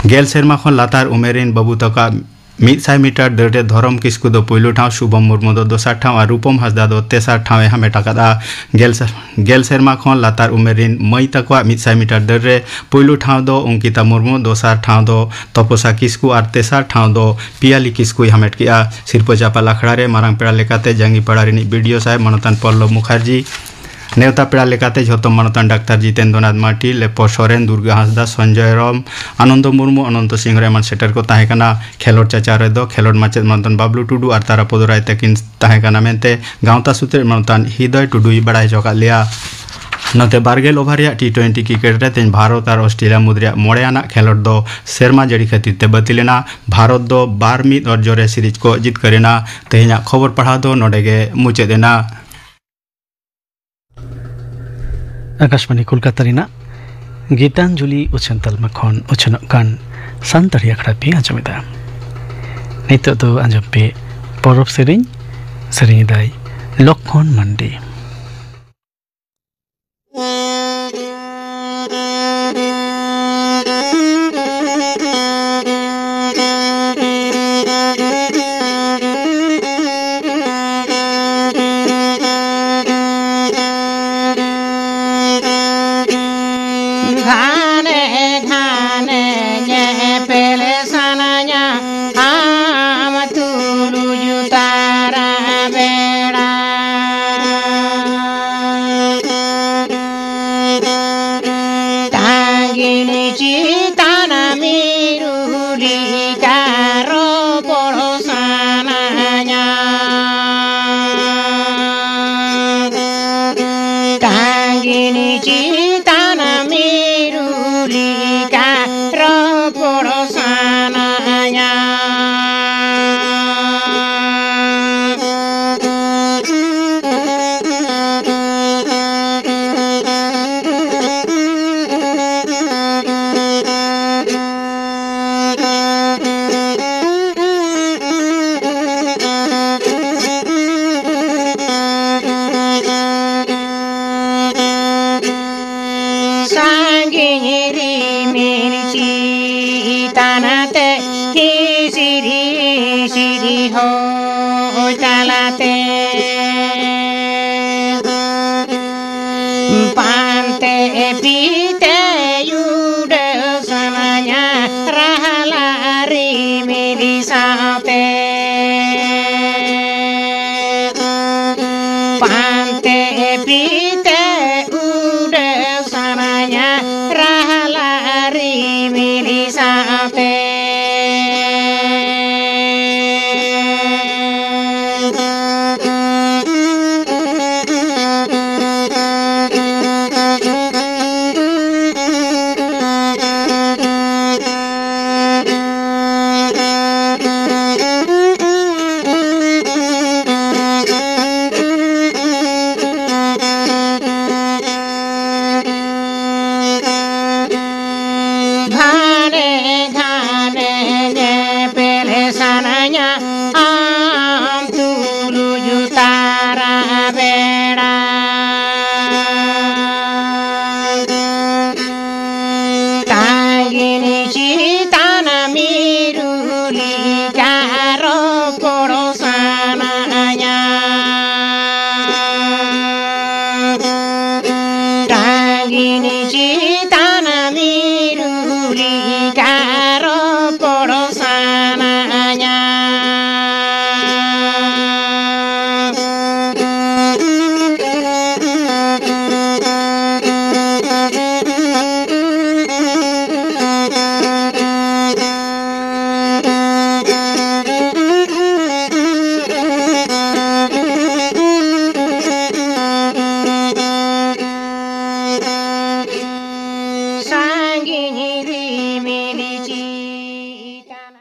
ᱜᱮᱞ ᱥᱮᱨᱢᱟ ᱠᱷᱚᱱ ᱞᱟᱛᱟᱨ ᱩᱢᱮᱨ ᱨᱤᱱ ᱵᱟᱹᱵᱩ ᱛᱟᱠᱚᱣᱟᱜ ᱢᱤᱫ ᱥᱟᱭ ᱢᱤᱴᱟᱨ ᱫᱟᱹᱲ ᱨᱮ ᱫᱷᱚᱨᱚᱢ ᱠᱤᱥᱠᱩ ᱫᱚ ᱯᱩᱭᱞᱩ ᱴᱷᱟᱶ, ᱥᱩᱵᱷᱚᱢ ᱢᱩᱨᱢᱩ ᱫᱚ ᱫᱚᱥᱟᱨ ᱴᱷᱟᱶ ᱟᱨ ᱨᱩᱯᱚᱢ ᱦᱟᱸᱥᱫᱟ ᱫᱚ ᱛᱮᱥᱟᱨ ᱴᱷᱟᱶ ᱮ ᱦᱟᱢᱮᱴ ᱟᱠᱟᱫᱼᱟ᱾ ᱜᱮᱞ ᱥᱮ-, ᱜᱮᱞ ᱥᱮᱨᱢᱟ ᱠᱷᱚᱱ ᱞᱟᱛᱟᱨ ᱩᱢᱮᱨ ᱨᱤᱱ ᱢᱟᱹᱭ ᱛᱟᱠᱚᱣᱟᱜ ᱢᱤᱫ ᱥᱟᱭ ᱢᱤᱴᱟᱨ ᱫᱟᱹᱲ ᱨᱮ ᱯᱩᱭᱞᱩ ᱴᱷᱟᱶ ᱫᱚ ᱚᱝᱠᱤᱛᱟ ᱢᱩᱨᱢᱩ, ᱫᱚᱥᱟᱨ ᱴᱷᱟᱶ ᱫᱚ ᱛᱚᱯᱚᱥᱟ ᱠᱤᱥᱠᱩ ᱟᱨ ᱛᱮᱥᱟᱨ ᱴᱷᱟᱶ ᱫᱚ ᱯᱤᱭᱟᱞᱤ ᱠᱤᱥᱠᱩᱭ ᱦᱟᱢᱮᱴ ᱠᱮᱫᱼᱟ᱾ ᱥᱤᱨᱯᱟᱹ ᱪᱟᱯᱟᱞ ᱟᱠᱷᱲᱟ ᱨᱮ ᱢᱟᱨᱟᱝ ᱯᱮᱲᱟ ᱞᱮᱠᱟᱛᱮ ᱡᱟᱸᱜᱤᱯᱟᱲᱟ ᱨᱤᱱᱤᱡ ᱵᱤ ᱰᱤ ᱳ ᱥᱟᱦᱮᱵᱽ ᱢᱟᱱᱚᱛᱟᱱ ᱯᱚᱞᱞᱚᱵᱽ ᱢᱩᱠᱷᱟᱨᱡᱤ, ᱱᱮᱣᱛᱟ ᱯᱮᱲᱟ ᱞᱮᱠᱟᱛᱮ ᱡᱷᱚᱛᱚ ᱢᱟᱱᱚᱛᱟᱱ ᱰᱟᱠᱛᱟᱨ ᱡᱤᱛᱮᱱᱫᱨᱚᱱᱟᱛᱷ ᱢᱟᱨᱰᱤ, ᱞᱮᱯᱚ ᱥᱚᱨᱮᱱ, ᱫᱩᱨᱜᱟ ᱦᱟᱸᱥᱫᱟ, ᱥᱚᱧᱡᱚᱭ ᱨᱚᱢ, ᱟᱱᱚᱱᱫᱚ ᱢᱩᱨᱢᱩ, ᱚᱱᱚᱱᱛᱚ ᱥᱤᱝᱦᱚ ᱨᱮ ᱮᱢᱟᱱ ᱥᱮᱴᱮᱨ ᱠᱚ ᱛᱟᱦᱮᱸ ᱠᱟᱱᱟ᱾ ᱠᱷᱮᱞᱳᱰ ᱪᱟᱪᱟᱨ ᱨᱮᱫᱚ ᱠᱷᱮᱞᱳᱰ ᱢᱟᱪᱮᱫ ᱢᱟᱱᱚᱛᱟᱱ ᱵᱟᱵᱞᱩ ᱴᱩᱰᱩ ᱟᱨ ᱛᱟᱨᱟᱯᱚᱫᱚ ᱨᱟᱭ ᱛᱟᱹᱠᱤᱱ ᱛᱟᱦᱮᱸ ᱠᱟᱱᱟ ᱢᱮᱱᱛᱮ ᱜᱟᱶᱛᱟ ᱥᱩᱛᱨᱮᱫ ᱢᱟᱱᱚᱛᱟᱱ ᱦᱤᱫᱚᱭ ᱴᱩᱰᱩᱭ ᱵᱟᱲᱟᱭ ᱦᱚᱪᱚ ᱠᱟᱫ ᱞᱮᱭᱟ᱾ ᱱᱚᱛᱮ ᱵᱟᱨ ᱜᱮᱞ ᱳᱵᱷᱟᱨ ᱨᱮᱭᱟᱜ ᱴᱤ ᱴᱩᱭᱮᱱᱴᱤ ᱠᱨᱤᱠᱮᱴ ᱨᱮ ᱛᱮᱦᱮᱧ ᱵᱷᱟᱨᱚᱛ ᱟᱨ ᱚᱥᱴᱨᱮᱞᱤᱭᱟ ᱢᱩᱫᱽ ᱨᱮᱭᱟᱜ ᱢᱚᱬᱮ ᱟᱱᱟᱜ ᱠᱷᱮᱞᱳᱰ ᱫᱚ ᱥᱮᱨᱢᱟ ᱡᱟᱹᱲᱤ ᱠᱷᱟᱹᱛᱤᱨ ᱛᱮ ᱵᱟᱹᱛᱤᱞ ᱮᱱᱟ᱾ ᱵᱷᱟᱨᱚᱛ ᱫᱚ ᱵᱟᱨ ᱢᱤᱫ ᱚᱨᱡᱚ ᱨᱮ ᱥᱤᱨᱤᱡᱽ ᱠᱚ ᱡᱤᱛᱠᱟᱹᱨ ᱮᱱᱟ᱾ ᱛᱮᱦᱮᱧᱟᱜ ᱠᱷᱚᱵᱚᱨ ᱯᱟᱲᱦᱟᱣ ᱫᱚ ᱱᱚᱰᱮ ᱜᱮ ᱢᱩᱪᱟᱹᱫ ᱮᱱᱟ᱾ ᱟᱠᱟᱥᱵᱟᱬᱤ ᱠᱳᱞᱠᱟᱛᱟ ᱨᱮᱱᱟᱜ ᱜᱤᱛᱟᱧᱡᱚᱞᱤ ᱩᱪᱷᱟᱹᱱ ᱛᱟᱞᱢᱟ ᱠᱷᱚᱱ ᱩᱪᱷᱟᱹᱱᱚᱜ ᱠᱟᱱ ᱥᱟᱱᱛᱟᱲᱤ ᱟᱠᱷᱲᱟ ᱯᱮ ᱟᱸᱡᱚᱢᱮᱫᱟ᱾ ᱱᱤᱛᱚᱜ ᱫᱚ ᱟᱸᱡᱚᱢ ᱯᱮ ᱯᱚᱨᱚᱵᱽ ᱥᱮᱨᱮᱧ᱾ ᱥᱮᱨᱮᱧ ᱮᱫᱟᱭ ᱞᱚᱠᱷᱢᱚᱱ ᱢᱟᱱᱰᱤ᱾ ᱜᱷᱟᱱᱮ ᱜᱷᱟᱱᱮ ᱧᱮᱯᱮᱞ ᱥᱟᱱᱟᱧᱟ ᱟᱢ ᱛᱩᱞᱩᱡ ᱛᱟᱨᱟ ᱵᱮᱲᱟ᱾ ᱛᱟᱺᱜᱤᱱ ᱪᱮᱛᱟᱱ ᱢᱤᱨᱩ ᱞᱮᱠᱟ ᱨᱚᱯᱚᱲ ᱥᱟᱱᱟᱧᱟ᱾ ᱛᱟᱺᱜᱤᱱ ᱪᱮᱛᱟᱱ ᱢᱤᱨᱩ ᱞᱮᱠᱟ ᱨᱚᱯᱚᱲ ᱥᱟᱱᱟᱧᱟ᱾ ᱨᱤᱢᱤᱞ ᱪᱮᱛᱟᱱ ᱛᱮ ᱦᱤᱥᱤᱨ ᱦᱤᱥᱤᱨ ᱦᱚᱭ ᱛᱟᱞᱟᱛᱮ ᱯᱟᱱᱛᱮ ᱯᱤᱛᱮ ᱩᱰᱟᱹᱣ ᱥᱟᱱᱟᱧᱟ ᱨᱟᱦᱞᱟ ᱨᱤᱢᱤᱞ ᱥᱟᱶᱛᱮ᱾ ᱯᱟᱱᱛᱮ ᱯᱤᱛᱮ ᱩᱰᱟᱹᱣ ᱥᱟᱱᱟᱧᱟ ᱨᱟᱦᱞᱟ ᱨᱤᱢᱤᱞ ᱥᱟᱶᱛᱮ᱾ ᱜᱷᱟᱱᱮ ᱜᱷᱟᱱᱮ ᱧᱮᱯᱮᱞ ᱥᱟᱱᱟᱧᱟ ᱟᱢ ᱛᱩᱞᱩᱡ ᱛᱟᱨᱟ ᱵᱮᱲᱟ᱾ ᱴᱟᱺᱜᱤᱱ ᱪᱮᱛᱟᱱ ᱢᱤᱨᱩ ᱞᱮᱠᱟ ᱨᱚᱯᱚᱲ ᱥᱟᱱᱟᱧᱟ᱾ ᱴᱟᱺᱜᱤᱱ ᱪᱮᱛᱟᱱ ᱢᱤᱨᱩ ᱞᱮᱠᱟ ᱨᱚᱯᱚᱲ ᱥᱟᱱᱟᱧᱟ᱾ ᱥᱟᱺᱜᱤᱧ ᱨᱤᱢᱤᱞ ᱪᱮᱛᱟᱱ᱾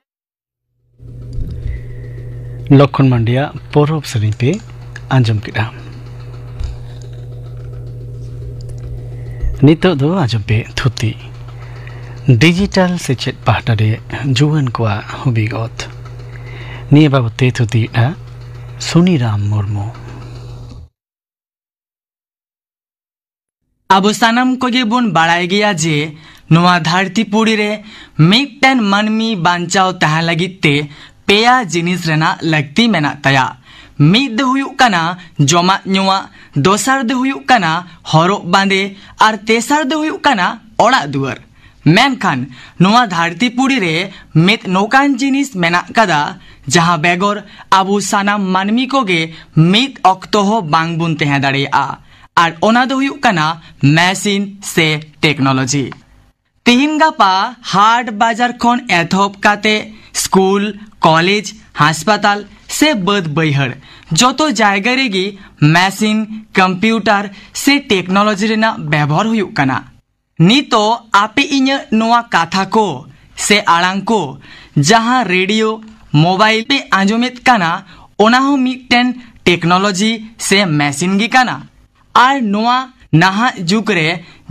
ᱞᱚᱠᱠᱷᱚᱱ ᱢᱟᱱᱰᱤᱭᱟᱜ ᱯᱚᱨᱚᱵᱽ ᱥᱮᱨᱮᱧ ᱯᱮ ᱟᱸᱡᱚᱢ ᱠᱮᱫᱟ᱾ ᱱᱤᱛᱚᱜ ᱫᱚ ᱟᱸᱡᱚᱢ ᱯᱮ ᱛᱷᱩᱛᱤ᱾ ᱰᱤᱡᱤᱴᱟᱞ ᱥᱮᱪᱮᱫ ᱯᱟᱦᱴᱟ ᱨᱮ ᱡᱩᱣᱟᱹᱱ ᱠᱚᱣᱟᱜ ᱦᱚᱵᱤᱜᱚᱛ, ᱱᱤᱭᱟᱹ ᱵᱟᱵᱚᱛ ᱛᱮ ᱛᱷᱩᱛᱤᱭᱮᱫᱼᱟ ᱥᱩᱱᱤᱨᱟᱢ ᱢᱩᱨᱢᱩ᱾ ᱟᱵᱚ ᱥᱟᱱᱟᱢ ᱠᱚᱜᱮ ᱵᱚᱱ ᱵᱟᱲᱟᱭ ᱜᱮᱭᱟ ᱡᱮ ᱱᱚᱣᱟ ᱫᱷᱟᱹᱨᱛᱤ ᱯᱩᱨᱤ ᱨᱮ ᱢᱤᱫᱴᱮᱱ ᱢᱟᱹᱱᱢᱤ ᱵᱟᱧᱪᱟᱣ ᱛᱟᱦᱮᱸ ᱞᱟᱹᱜᱤᱫ ᱛᱮ ᱯᱮᱭᱟ ᱡᱤᱱᱤᱥ ᱨᱮᱱᱟᱜ ᱞᱟᱹᱠᱛᱤ ᱢᱮᱱᱟᱜ ᱛᱟᱭᱟ᱾ ᱢᱤᱫ ᱫᱚ ᱦᱩᱭᱩᱜ ᱠᱟᱱᱟ ᱡᱚᱢᱟᱜ ᱧᱩᱣᱟᱜ, ᱫᱚᱥᱟᱨ ᱫᱚ ᱦᱩᱭᱩᱜ ᱠᱟᱱᱟ ᱦᱚᱨᱚᱜ ᱵᱟᱸᱫᱮ, ᱟᱨ ᱛᱮᱥᱟᱨ ᱫᱚ ᱦᱩᱭᱩᱜ ᱠᱟᱱᱟ ᱚᱲᱟᱜ ᱫᱩᱣᱟᱹᱨ᱾ ᱢᱮᱱᱠᱷᱟᱱ ᱱᱚᱣᱟ ᱫᱷᱟᱹᱨᱛᱤ ᱯᱩᱨᱤ ᱨᱮ ᱢᱤᱫ ᱱᱚᱝᱠᱟᱱ ᱡᱤᱱᱤᱥ ᱢᱮᱱᱟᱜ ᱠᱟᱫᱟ, ᱡᱟᱦᱟᱸ ᱵᱮᱜᱚᱨ ᱟᱵᱚ ᱥᱟᱱᱟᱢ ᱢᱟᱹᱱᱢᱤ ᱠᱚᱜᱮ ᱢᱤᱫ ᱚᱠᱛᱚ ᱦᱚᱸ ᱵᱟᱝ ᱵᱚᱱ ᱛᱟᱦᱮᱸ ᱫᱟᱲᱮᱭᱟᱜᱼᱟ, ᱟᱨ ᱚᱱᱟ ᱫᱚ ᱦᱩᱭᱩᱜ ᱠᱟᱱᱟ ᱢᱮᱥᱤᱱ ᱥᱮ ᱴᱮᱠᱱᱳᱞᱚᱡᱤ᱾ ᱛᱤᱦᱤᱧ ᱜᱟᱯᱟ ᱦᱟᱴ ᱵᱟᱡᱟᱨ ᱠᱷᱚᱱ ᱮᱛᱚᱦᱚᱵ ᱠᱟᱛᱮ ᱥᱠᱩᱞ, ᱠᱚᱞᱮᱡᱽ, ᱦᱟᱥᱯᱟᱛᱟᱞ ᱥᱮ ᱵᱟᱹᱫᱽ ᱵᱟᱹᱭᱦᱟᱹᱲ, ᱡᱚᱛᱚ ᱡᱟᱭᱜᱟ ᱨᱮᱜᱮ ᱢᱮᱥᱤᱱ, ᱠᱚᱢᱯᱤᱭᱩᱴᱟᱨ ᱥᱮ ᱴᱮᱠᱱᱳᱞᱚᱡᱤ ᱨᱮᱱᱟᱜ ᱵᱮᱵᱚᱦᱟᱨ ᱦᱩᱭᱩᱜ ᱠᱟᱱᱟ᱾ ᱱᱤᱛᱚᱜ ᱟᱯᱮ ᱤᱧᱟᱹᱜ ᱱᱚᱣᱟ ᱠᱟᱛᱷᱟ ᱠᱚ ᱥᱮ ᱟᱲᱟᱝ ᱠᱚ ᱡᱟᱦᱟᱸ ᱨᱮᱰᱤᱭᱳ, ᱢᱳᱵᱟᱭᱤᱞ ᱯᱮ ᱟᱸᱡᱚᱢᱮᱫ ᱠᱟᱱᱟ, ᱚᱱᱟ ᱦᱚᱸ ᱢᱤᱫᱴᱮᱱ ᱴᱮᱠᱱᱳᱞᱚᱡᱤ ᱥᱮ ᱢᱮᱥᱤᱱ ᱜᱮ ᱠᱟᱱᱟ᱾ ᱟᱨ ᱱᱚᱣᱟ ᱱᱟᱦᱟᱜ ᱡᱩᱜᱽ ᱨᱮ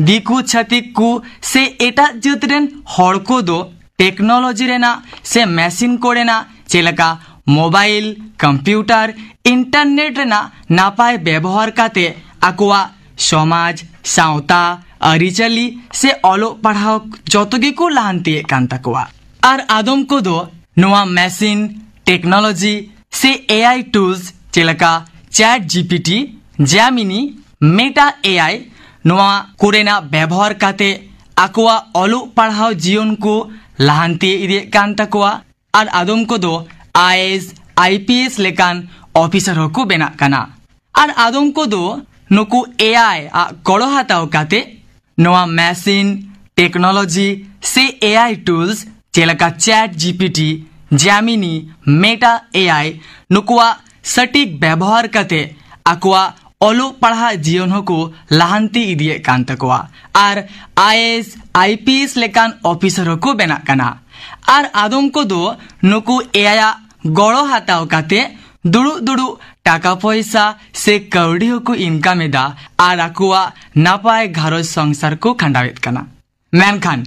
ᱫᱤᱠᱩ ᱪᱷᱟᱹᱛᱤᱠ ᱠᱚ ᱥᱮ ᱮᱴᱟᱜ ᱡᱟᱹᱛ ᱨᱮᱱ ᱦᱚᱲ ᱠᱚᱫᱚ ᱴᱮᱠᱱᱳᱞᱚᱡᱤ ᱨᱮᱱᱟᱜ ᱥᱮ ᱢᱮᱥᱤᱱ ᱠᱚᱨᱮᱱᱟᱜ ᱪᱮᱫ ᱞᱮᱠᱟ ᱢᱳᱵᱟᱭᱤᱞ, ᱠᱚᱢᱯᱤᱭᱩᱴᱟᱨ, ᱤᱱᱴᱟᱨᱱᱮᱴ ᱨᱮᱱᱟᱜ ᱱᱟᱯᱟᱭ ᱵᱮᱵᱚᱦᱟᱨ ᱠᱟᱛᱮ ᱟᱠᱚᱣᱟᱜ ᱥᱚᱢᱟᱡᱽ, ᱥᱟᱶᱛᱟ, ᱟᱹᱨᱤᱪᱟᱹᱞᱤ ᱥᱮ ᱚᱞᱚᱜ ᱯᱟᱲᱦᱟᱣ ᱡᱚᱛᱚ ᱜᱮᱠᱚ ᱞᱟᱦᱟᱱᱛᱤᱭᱮᱫ ᱠᱟᱱ ᱛᱟᱠᱚᱣᱟ᱾ ᱟᱨ ᱟᱫᱚᱢ ᱠᱚᱫᱚ ᱱᱚᱣᱟ ᱢᱮᱥᱤᱱ, ᱴᱮᱠᱱᱳᱞᱚᱡᱤ ᱥᱮ ᱮ ᱟᱭ ᱴᱩᱞᱥ ᱪᱮᱫ ᱞᱮᱠᱟ ᱪᱮᱴ ᱡᱤ ᱯᱤ ᱴᱤ, ᱡᱮᱢᱤᱱᱤ, ᱢᱮᱴᱟ ᱮ ᱟᱭ, ᱱᱚᱣᱟ ᱠᱚᱨᱮᱱᱟᱜ ᱵᱮᱵᱚᱦᱟᱨ ᱠᱟᱛᱮ ᱟᱠᱚᱣᱟᱜ ᱚᱞᱚᱜ ᱯᱟᱲᱦᱟᱣ ᱡᱤᱭᱚᱱ ᱠᱚ ᱞᱟᱦᱟᱱᱛᱤ ᱤᱫᱤᱭᱮᱫ ᱠᱟᱱ ᱛᱟᱠᱚᱣᱟ᱾ ᱟᱨ ᱟᱫᱚᱢ ᱠᱚᱫᱚ I A S, I P S ᱞᱮᱠᱟᱱ ᱚᱯᱷᱤᱥᱟᱨ ᱦᱚᱸᱠᱚ ᱵᱮᱱᱟᱜ ᱠᱟᱱᱟ᱾ ᱟᱨ ᱟᱫᱚᱢ ᱠᱚᱫᱚ ᱱᱩᱠᱩ ᱮ ᱟᱭ ᱟᱜ ᱜᱚᱲᱚ ᱦᱟᱛᱟᱣ ᱠᱟᱛᱮ ᱱᱚᱣᱟ ᱢᱮᱥᱤᱱ, ᱴᱮᱠᱱᱳᱞᱚᱡᱤ ᱥᱮ ᱮ ᱟᱭ ᱴᱩᱞᱥ ᱪᱮᱫ ᱞᱮᱠᱟ ᱪᱮᱴ ᱡᱤ ᱯᱤ ᱴᱤ, ᱡᱮᱢᱤᱱᱤ, ᱢᱮᱴᱟ ᱮ ᱟᱭ, ᱱᱩᱠᱩᱣᱟᱜ ᱥᱚᱴᱷᱤᱠ ᱵᱮᱵᱚᱦᱟᱨ ᱠᱟᱛᱮ ᱟᱠᱚᱣᱟᱜ ᱚᱞᱚᱜ ᱯᱟᱲᱦᱟᱜ ᱡᱤᱭᱚᱱ ᱦᱚᱸᱠᱚ ᱞᱟᱦᱟᱱᱛᱤ ᱤᱫᱤᱭᱮᱫ ᱠᱟᱱ ᱛᱟᱠᱚᱣᱟ᱾ ᱟᱨ I A S, I P S ᱞᱮᱠᱟᱱ ᱚᱯᱷᱤᱥᱟᱨ ᱦᱚᱸᱠᱚ ᱵᱮᱱᱟᱜ ᱠᱟᱱᱟ᱾ ᱟᱨ ᱟᱫᱚᱢ ᱠᱚᱫᱚ ᱱᱩᱠᱩ ᱮ ᱟᱭ ᱟᱜ ᱜᱚᱲᱚ ᱦᱟᱛᱟᱣ ᱠᱟᱛᱮ ᱫᱩᱲᱩᱵ ᱫᱩᱲᱩᱵ ᱴᱟᱠᱟ ᱯᱚᱭᱥᱟ ᱥᱮ ᱠᱟᱹᱣᱰᱤ ᱦᱚᱸᱠᱚ ᱤᱱᱠᱟᱢ ᱮᱫᱟ ᱟᱨ ᱟᱠᱚᱣᱟᱜ ᱱᱟᱯᱟᱭ ᱜᱷᱟᱨᱚᱸᱡᱽ ᱥᱚᱝᱥᱟᱨ ᱠᱚ ᱠᱷᱟᱸᱰᱟᱣᱮᱫ ᱠᱟᱱᱟ᱾ ᱢᱮᱱᱠᱷᱟᱱ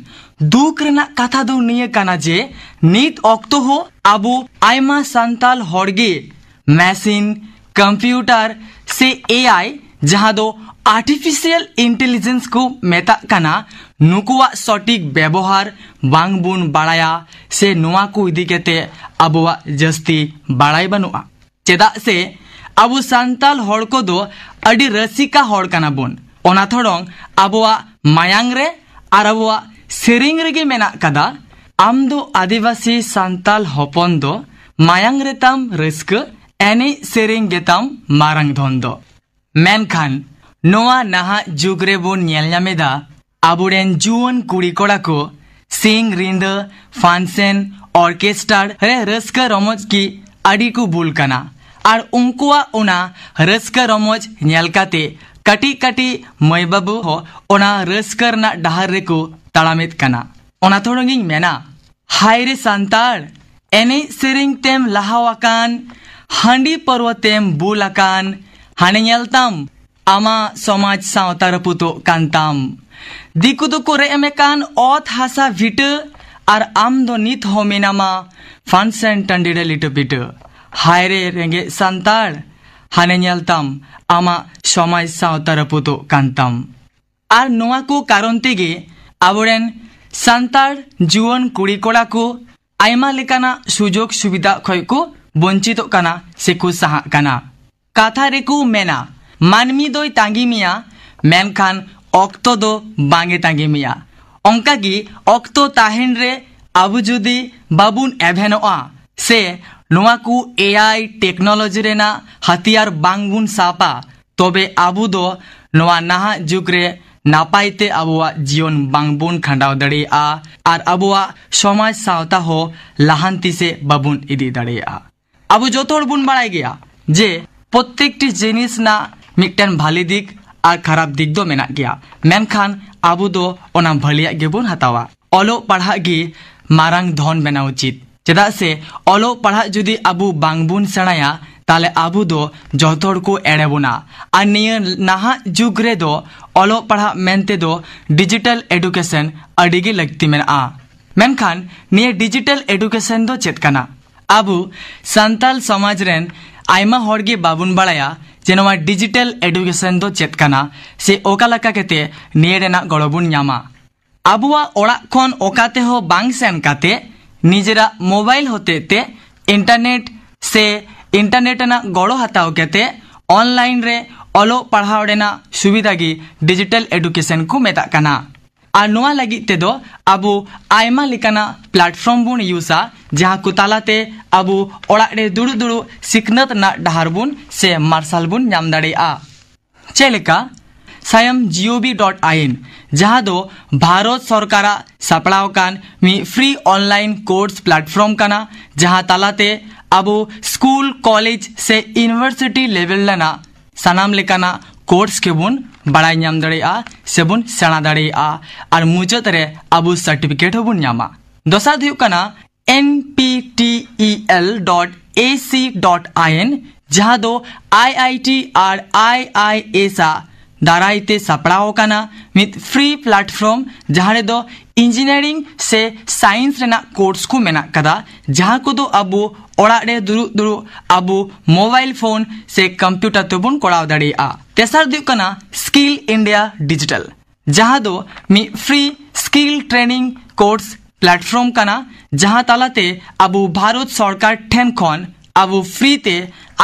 ᱫᱩᱠ ᱨᱮᱱᱟᱜ ᱠᱟᱛᱷᱟ ᱫᱚ ᱱᱤᱭᱟᱹ ᱠᱟᱱᱟ ᱡᱮ ᱱᱤᱛ ᱚᱠᱛᱚ ᱦᱚᱸ ᱟᱵᱚ ᱟᱭᱢᱟ ᱥᱟᱱᱛᱟᱞ ᱦᱚᱲ ᱜᱮ ᱢᱮᱥᱤᱱ, ᱠᱚᱢᱯᱤᱭᱩᱴᱟᱨ ᱥᱮ ᱮ ᱟᱭ, ᱡᱟᱦᱟᱸ ᱫᱚ ᱟᱨᱴᱤᱯᱷᱤᱥᱤᱭᱟᱞ ᱤᱱᱴᱮᱞᱤᱡᱮᱱᱥ ᱠᱚ ᱢᱮᱛᱟᱜ ᱠᱟᱱᱟ, ᱱᱩᱠᱩᱣᱟᱜ ᱥᱚᱴᱷᱤᱠ ᱵᱮᱵᱚᱦᱟᱨ ᱵᱟᱝ ᱵᱚᱱ ᱵᱟᱲᱟᱭᱟ, ᱥᱮ ᱱᱚᱣᱟ ᱠᱚ ᱤᱫᱤ ᱠᱟᱛᱮ ᱟᱵᱚᱣᱟᱜ ᱡᱟᱹᱥᱛᱤ ᱵᱟᱲᱟᱭ ᱵᱟᱹᱱᱩᱜᱼᱟ᱾ ᱪᱮᱫᱟᱜ ᱥᱮ ᱟᱵᱚ ᱥᱟᱱᱛᱟᱞ ᱦᱚᱲ ᱠᱚᱫᱚ ᱟᱹᱰᱤ ᱨᱟᱹᱥᱤᱠᱟ ᱦᱚᱲ ᱠᱟᱱᱟ ᱵᱚᱱ᱾ ᱚᱱᱟ ᱛᱷᱚᱲᱚᱝ ᱟᱵᱚᱣᱟᱜ ᱢᱟᱭᱟᱝ ᱨᱮ ᱟᱨ ᱟᱵᱚᱣᱟᱜ ᱥᱮᱨᱮᱧ ᱨᱮᱜᱮ ᱢᱮᱱᱟᱜ ᱠᱟᱫᱟ, ᱟᱢ ᱫᱚ ᱟᱹᱫᱤᱵᱟᱹᱥᱤ ᱥᱟᱱᱛᱟᱞ ᱦᱚᱯᱚᱱ ᱫᱚ, ᱢᱟᱭᱟᱝ ᱨᱮᱛᱟᱢ ᱨᱟᱹᱥᱠᱟᱹ, ᱮᱱᱮᱡ ᱥᱮᱨᱮᱧ ᱜᱮᱛᱟᱢ ᱢᱟᱨᱟᱝ ᱫᱷᱚᱱ ᱫᱚ᱾ ᱢᱮᱱᱠᱷᱟᱱ ᱱᱚᱣᱟ ᱱᱟᱦᱟᱜ ᱡᱩᱜᱽ ᱨᱮᱵᱚᱱ ᱧᱮᱞ ᱧᱟᱢ ᱮᱫᱟ, ᱟᱵᱚᱨᱮᱱ ᱡᱩᱣᱟᱹᱱ ᱠᱩᱲᱤ ᱠᱚᱲᱟ ᱠᱚ ᱥᱤᱧ ᱧᱤᱫᱟᱹ ᱯᱷᱟᱱᱥᱮᱱ, ᱚᱨᱠᱮᱥᱴᱟᱨ ᱨᱮ ᱨᱟᱹᱥᱠᱟᱹ ᱨᱚᱢᱚᱡᱽ ᱜᱮ ᱟᱹᱰᱤ ᱠᱚ ᱵᱩᱞ ᱠᱟᱱᱟ᱾ ᱟᱨ ᱩᱱᱠᱩᱣᱟᱜ ᱚᱱᱟ ᱨᱟᱹᱥᱠᱟᱹ ᱨᱚᱢᱚᱡᱽ ᱧᱮᱞ ᱠᱟᱛᱮ ᱠᱟᱹᱴᱤᱡ ᱠᱟᱹᱴᱤᱡ ᱢᱟᱹᱭ ᱵᱟᱹᱵᱩ ᱦᱚᱸ ᱚᱱᱟ ᱨᱟᱹᱥᱠᱟᱹ ᱨᱮᱱᱟᱜ ᱰᱟᱦᱟᱨ ᱨᱮᱠᱚ ᱛᱟᱲᱟᱢᱮᱫ ᱠᱟᱱᱟ᱾ ᱚᱱᱟ ᱛᱷᱚᱲᱚᱝ ᱤᱧ ᱢᱮᱱᱟ, ᱦᱟᱭ ᱨᱮ ᱥᱟᱱᱛᱟᱲ, ᱮᱱᱮᱡ ᱥᱮᱨᱮᱧ ᱛᱮᱢ ᱞᱟᱦᱟᱣ ᱟᱠᱟᱱ, ᱦᱟᱺᱰᱤ ᱯᱟᱹᱨᱣᱟᱹ ᱛᱮᱢ ᱵᱩᱞ ᱟᱠᱟᱱ, ᱦᱟᱱᱮ ᱧᱮᱞ ᱛᱟᱢ ᱟᱢᱟᱜ ᱥᱚᱢᱟᱡᱽ ᱥᱟᱶᱛᱟ ᱨᱟᱹᱯᱩᱫᱚᱜ ᱠᱟᱱ ᱛᱟᱢ᱾ ᱫᱤᱠᱩ ᱫᱚᱠᱚ ᱨᱮᱡ ᱮᱢᱮ ᱠᱟᱱ ᱚᱛ ᱦᱟᱥᱟ ᱵᱷᱤᱴᱟᱹ, ᱟᱨ ᱟᱢ ᱫᱚ ᱱᱤᱛ ᱦᱚᱸ ᱢᱮᱱᱟᱢᱟ ᱯᱷᱟᱱᱥᱮᱱ ᱴᱟᱺᱰᱤ ᱨᱮ ᱞᱤᱴᱟᱹ ᱯᱤᱴᱟᱹ᱾ ᱦᱟᱭ ᱨᱮ ᱨᱮᱸᱜᱮᱡ ᱥᱟᱱᱛᱟᱲ, ᱦᱟᱱᱮ ᱧᱮᱞ ᱛᱟᱢ ᱟᱢᱟᱜ ᱥᱚᱢᱟᱡᱽ ᱥᱟᱶᱛᱟ ᱨᱟᱹᱯᱩᱫᱚᱜ ᱠᱟᱱ ᱛᱟᱢ᱾ ᱟᱨ ᱱᱚᱣᱟ ᱠᱚ ᱠᱟᱨᱚᱱ ᱛᱮᱜᱮ ᱟᱵᱚᱨᱮᱱ ᱥᱟᱱᱛᱟᱲ ᱡᱩᱣᱟᱹᱱ ᱠᱩᱲᱤ ᱠᱚᱲᱟ ᱠᱚ ᱟᱭᱢᱟ ᱞᱮᱠᱟᱱᱟᱜ ᱥᱩᱡᱳᱜᱽ ᱥᱩᱵᱤᱫᱷᱟ ᱠᱷᱚᱱ ᱠᱚ ᱵᱚᱧᱪᱤᱛᱚᱜ ᱠᱟᱱᱟ ᱥᱮᱠᱚ ᱥᱟᱦᱟᱜ ᱠᱟᱱᱟ᱾ ᱠᱟᱛᱷᱟ ᱨᱮᱠᱚ ᱢᱮᱱᱟ, ᱢᱟᱹᱱᱢᱤ ᱫᱚᱭ ᱛᱟᱺᱜᱤ ᱢᱮᱭᱟ, ᱢᱮᱱᱠᱷᱟᱱ ᱚᱠᱛᱚ ᱫᱚ ᱵᱟᱝ ᱮ ᱛᱟᱺᱜᱤ ᱢᱮᱭᱟ᱾ ᱚᱱᱠᱟᱜᱮ ᱚᱠᱛᱚ ᱛᱟᱦᱮᱱ ᱨᱮ ᱟᱵᱚ ᱡᱩᱫᱤ ᱵᱟᱵᱚᱱ ᱮᱵᱷᱮᱱᱚᱜᱼᱟ ᱥᱮ ᱱᱚᱣᱟ ᱠᱚ ᱮ ᱟᱭ ᱴᱮᱠᱱᱳᱞᱚᱡᱤ ᱨᱮᱱᱟᱜ ᱦᱟᱛᱤᱭᱟᱨ ᱵᱟᱝ ᱵᱚᱱ ᱥᱟᱵᱟ, ᱛᱚᱵᱮ ᱟᱵᱚ ᱫᱚ ᱱᱚᱣᱟ ᱱᱟᱦᱟᱜ ᱡᱩᱜᱽ ᱨᱮ ᱱᱟᱯᱟᱭ ᱛᱮ ᱟᱵᱚᱣᱟᱜ ᱡᱤᱭᱚᱱ ᱵᱟᱝ ᱵᱚᱱ ᱠᱷᱟᱸᱰᱟᱣ ᱫᱟᱲᱮᱭᱟᱜᱼᱟ ᱟᱨ ᱟᱵᱚᱣᱟᱜ ᱥᱚᱢᱟᱡᱽ ᱥᱟᱶᱛᱟ ᱦᱚᱸ ᱞᱟᱦᱟᱱᱛᱤ ᱥᱮᱫ ᱵᱟᱵᱚᱱ ᱤᱫᱤ ᱫᱟᱲᱮᱭᱟᱜᱼᱟ᱾ ᱟᱵᱚ ᱡᱚᱛᱚ ᱦᱚᱲ ᱵᱚᱱ ᱵᱟᱲᱟᱭ ᱜᱮᱭᱟ ᱡᱮ ᱯᱨᱚᱛᱮᱠᱴᱤ ᱡᱤᱱᱤᱥ ᱨᱮᱱᱟᱜ ᱢᱤᱫᱴᱮᱱ ᱵᱷᱟᱞᱮ ᱫᱤᱠ ᱟᱨ ᱠᱷᱟᱨᱟᱯ ᱫᱤᱠ ᱫᱚ ᱢᱮᱱᱟᱜ ᱜᱮᱭᱟ, ᱢᱮᱱᱠᱷᱟᱱ ᱟᱵᱚ ᱫᱚ ᱚᱱᱟ ᱵᱷᱟᱹᱞᱤᱭᱟᱜ ᱜᱮᱵᱚᱱ ᱦᱟᱛᱟᱣᱟ᱾ ᱚᱞᱚᱜ ᱯᱟᱲᱦᱟᱜ ᱜᱮ ᱢᱟᱨᱟᱝ ᱫᱷᱚᱱ ᱵᱮᱱᱟᱣ ᱩᱪᱤᱛ᱾ ᱪᱮᱫᱟᱜ ᱥᱮ ᱚᱞᱚᱜ ᱯᱟᱲᱦᱟᱜ ᱡᱩᱫᱤ ᱟᱵᱚ ᱵᱟᱝ ᱵᱚᱱ ᱥᱮᱬᱟᱭᱟ, ᱛᱟᱦᱞᱮ ᱟᱵᱚ ᱫᱚ ᱡᱚᱛᱚ ᱦᱚᱲ ᱠᱚ ᱮᱲᱮ ᱵᱚᱱᱟ᱾ ᱟᱨ ᱱᱤᱭᱟᱹ ᱱᱟᱦᱟᱜ ᱡᱩᱜᱽ ᱨᱮᱫᱚ ᱚᱞᱚᱜ ᱯᱟᱲᱦᱟᱜ ᱢᱮᱱᱛᱮ ᱫᱚ ᱰᱤᱡᱤᱴᱟᱞ ᱮᱰᱩᱠᱮᱥᱚᱱ ᱟᱹᱰᱤ ᱜᱮ ᱞᱟᱹᱠᱛᱤ ᱢᱮᱱᱟᱜᱼᱟ᱾ ᱢᱮᱱᱠᱷᱟᱱ ᱱᱤᱭᱟᱹ ᱰᱤᱡᱤᱴᱟᱞ ᱮᱰᱩᱠᱮᱥᱚᱱ ᱫᱚ ᱪᱮᱫ ᱠᱟᱱᱟ? ᱟᱵᱚ ᱥᱟᱱᱛᱟᱞ ᱥᱚᱢᱟᱡᱽ ᱨᱮᱱ ᱟᱭᱢᱟ ᱦᱚᱲ ᱜᱮ ᱵᱟᱵᱚᱱ ᱵᱟᱲᱟᱭᱟ ᱡᱮ ᱱᱚᱣᱟ ᱰᱤᱡᱤᱴᱟᱞ ᱮᱰᱩᱠᱮᱥᱚᱱ ᱫᱚ ᱪᱮᱫ ᱠᱟᱱᱟ ᱥᱮ ᱚᱠᱟ ᱞᱮᱠᱟ ᱠᱟᱛᱮ ᱱᱤᱭᱟᱹ ᱨᱮᱱᱟᱜ ᱜᱚᱲᱚ ᱵᱚᱱ ᱧᱟᱢᱟ᱾ ᱟᱵᱚᱣᱟᱜ ᱚᱲᱟᱜ ᱠᱷᱚᱱ ᱚᱠᱟ ᱛᱮᱦᱚᱸ ᱵᱟᱝ ᱥᱮᱱ ᱠᱟᱛᱮ ᱱᱤᱡᱮᱨᱟᱜ ᱢᱳᱵᱟᱭᱤᱞ ᱦᱚᱛᱮᱡ ᱛᱮ ᱤᱱᱴᱟᱨᱱᱮᱴ ᱥᱮ ᱤᱱᱴᱟᱨᱱᱮᱴ ᱨᱮᱱᱟᱜ ᱜᱚᱲᱚ ᱦᱟᱛᱟᱣ ᱠᱟᱛᱮ ᱚᱱᱞᱟᱭᱤᱱ ᱨᱮ ᱚᱞᱚᱜ ᱯᱟᱲᱦᱟᱣ ᱨᱮᱱᱟᱜ ᱥᱩᱵᱤᱫᱷᱟ ᱜᱮ ᱰᱤᱡᱤᱴᱟᱞ ᱮᱰᱩᱠᱮᱥᱚᱱ ᱠᱚ ᱢᱮᱛᱟᱜ ᱠᱟᱱᱟ᱾ ᱟᱨ ᱱᱚᱣᱟ ᱞᱟᱹᱜᱤᱫ ᱛᱮᱫᱚ ᱟᱵᱚ ᱟᱭᱢᱟ ᱞᱮᱠᱟᱱᱟᱜ ᱯᱞᱟᱴᱯᱷᱚᱨᱢ ᱵᱚᱱ ᱤᱭᱩᱡᱟ, ᱡᱟᱦᱟᱸ ᱠᱚ ᱛᱟᱞᱟᱛᱮ ᱟᱵᱚ ᱚᱲᱟᱜ ᱨᱮ ᱫᱩᱲᱩᱵ ᱫᱩᱲᱩᱵ ᱥᱤᱠᱷᱱᱟᱹᱛ ᱨᱮᱱᱟᱜ ᱰᱟᱦᱟᱨ ᱵᱚᱱ ᱥᱮ ᱢᱟᱨᱥᱟᱞ ᱵᱚᱱ ᱧᱟᱢ ᱫᱟᱲᱮᱭᱟᱜᱼᱟ᱾ ᱪᱮᱫ ᱞᱮᱠᱟ? ᱥᱟᱭᱟᱢ ᱡᱤ ᱳ ᱵᱷᱤ ᱰᱚᱴ ᱟᱭ ᱮᱱ, ᱡᱟᱦᱟᱸ ᱫᱚ ᱵᱷᱟᱨᱚᱛ ᱥᱚᱨᱠᱟᱨᱟᱜ ᱥᱟᱯᱲᱟᱣ ᱟᱠᱟᱱ ᱢᱤᱫ ᱯᱷᱨᱤ ᱚᱱᱞᱟᱭᱤᱱ ᱠᱳᱨᱥ ᱯᱞᱟᱴᱯᱷᱚᱨᱢ ᱠᱟᱱᱟ, ᱡᱟᱦᱟᱸ ᱛᱟᱞᱟᱛᱮ ᱟᱵᱚ ᱥᱠᱩᱞ, ᱠᱚᱞᱮᱡᱽ ᱥᱮ ᱤᱭᱩᱱᱤᱵᱷᱟᱨᱥᱤᱴᱤ ᱞᱮᱵᱮᱞ ᱨᱮᱱᱟᱜ ᱥᱟᱱᱟᱢ ᱞᱮᱠᱟᱱᱟᱜ ᱠᱳᱨᱥ ᱜᱮᱵᱚᱱ ᱵᱟᱲᱟᱭ ᱧᱟᱢ ᱫᱟᱲᱮᱭᱟᱜᱼᱟ ᱥᱮᱵᱚᱱ ᱥᱮᱬᱟ ᱫᱟᱲᱮᱭᱟᱜᱼᱟ᱾ ᱟᱨ ᱢᱩᱪᱟᱹᱫ ᱨᱮ ᱟᱵᱚ ᱥᱟᱨᱴᱤᱯᱷᱤᱠᱮᱴ ᱦᱚᱸᱵᱚᱱ ᱧᱟᱢᱟ᱾ ᱫᱚᱥᱟᱨ ᱫᱚ ᱦᱩᱭᱩᱜ ᱠᱟᱱᱟ N P T E L dot A C dot I N, ᱡᱟᱦᱟᱸ ᱫᱚ ᱟᱭ I T R I I S ᱟᱜ ᱫᱟᱨᱟᱭ ᱛᱮ ᱥᱟᱯᱲᱟᱣ ᱟᱠᱟᱱᱟ ᱢᱤᱫ ᱯᱷᱨᱤ ᱯᱞᱟᱴᱯᱷᱚᱨᱢ, ᱡᱟᱦᱟᱸ ᱨᱮᱫᱚ ᱤᱧᱡᱤᱱᱤᱭᱟᱨᱤᱝ ᱥᱮ ᱥᱟᱭᱮᱱᱥ ᱨᱮᱱᱟᱜ ᱠᱳᱨᱥ ᱠᱚ ᱢᱮᱱᱟᱜ ᱠᱟᱫᱟ, ᱡᱟᱦᱟᱸ ᱠᱚᱫᱚ ᱟᱵᱚ ᱚᱲᱟᱜ ᱨᱮ ᱫᱩᱲᱩᱵ ᱫᱩᱲᱩᱵ ᱟᱵᱚ ᱢᱳᱵᱟᱭᱤᱞ ᱯᱷᱳᱱ ᱥᱮ ᱠᱚᱢᱯᱤᱭᱩᱴᱟᱨ ᱛᱮᱵᱚᱱ ᱠᱚᱨᱟᱣ ᱫᱟᱲᱮᱭᱟᱜᱼᱟ᱾ ᱛᱮᱥᱟᱨ ᱫᱚ ᱦᱩᱭᱩᱜ ᱠᱟᱱᱟ ᱥᱠᱤᱞ ᱤᱱᱰᱤᱭᱟ ᱰᱤᱡᱤᱴᱟᱞ, ᱡᱟᱦᱟᱸ ᱫᱚ ᱢᱤᱫ free skill training course platform ᱠᱟᱱᱟ, ᱡᱟᱦᱟᱸ ᱛᱟᱞᱟᱛᱮ ᱟᱵᱚ ᱵᱷᱟᱨᱚᱛ ᱥᱚᱨᱠᱟᱨ ᱴᱷᱮᱱ ᱠᱷᱚᱱ ᱟᱵᱚ ᱯᱷᱨᱤ ᱛᱮ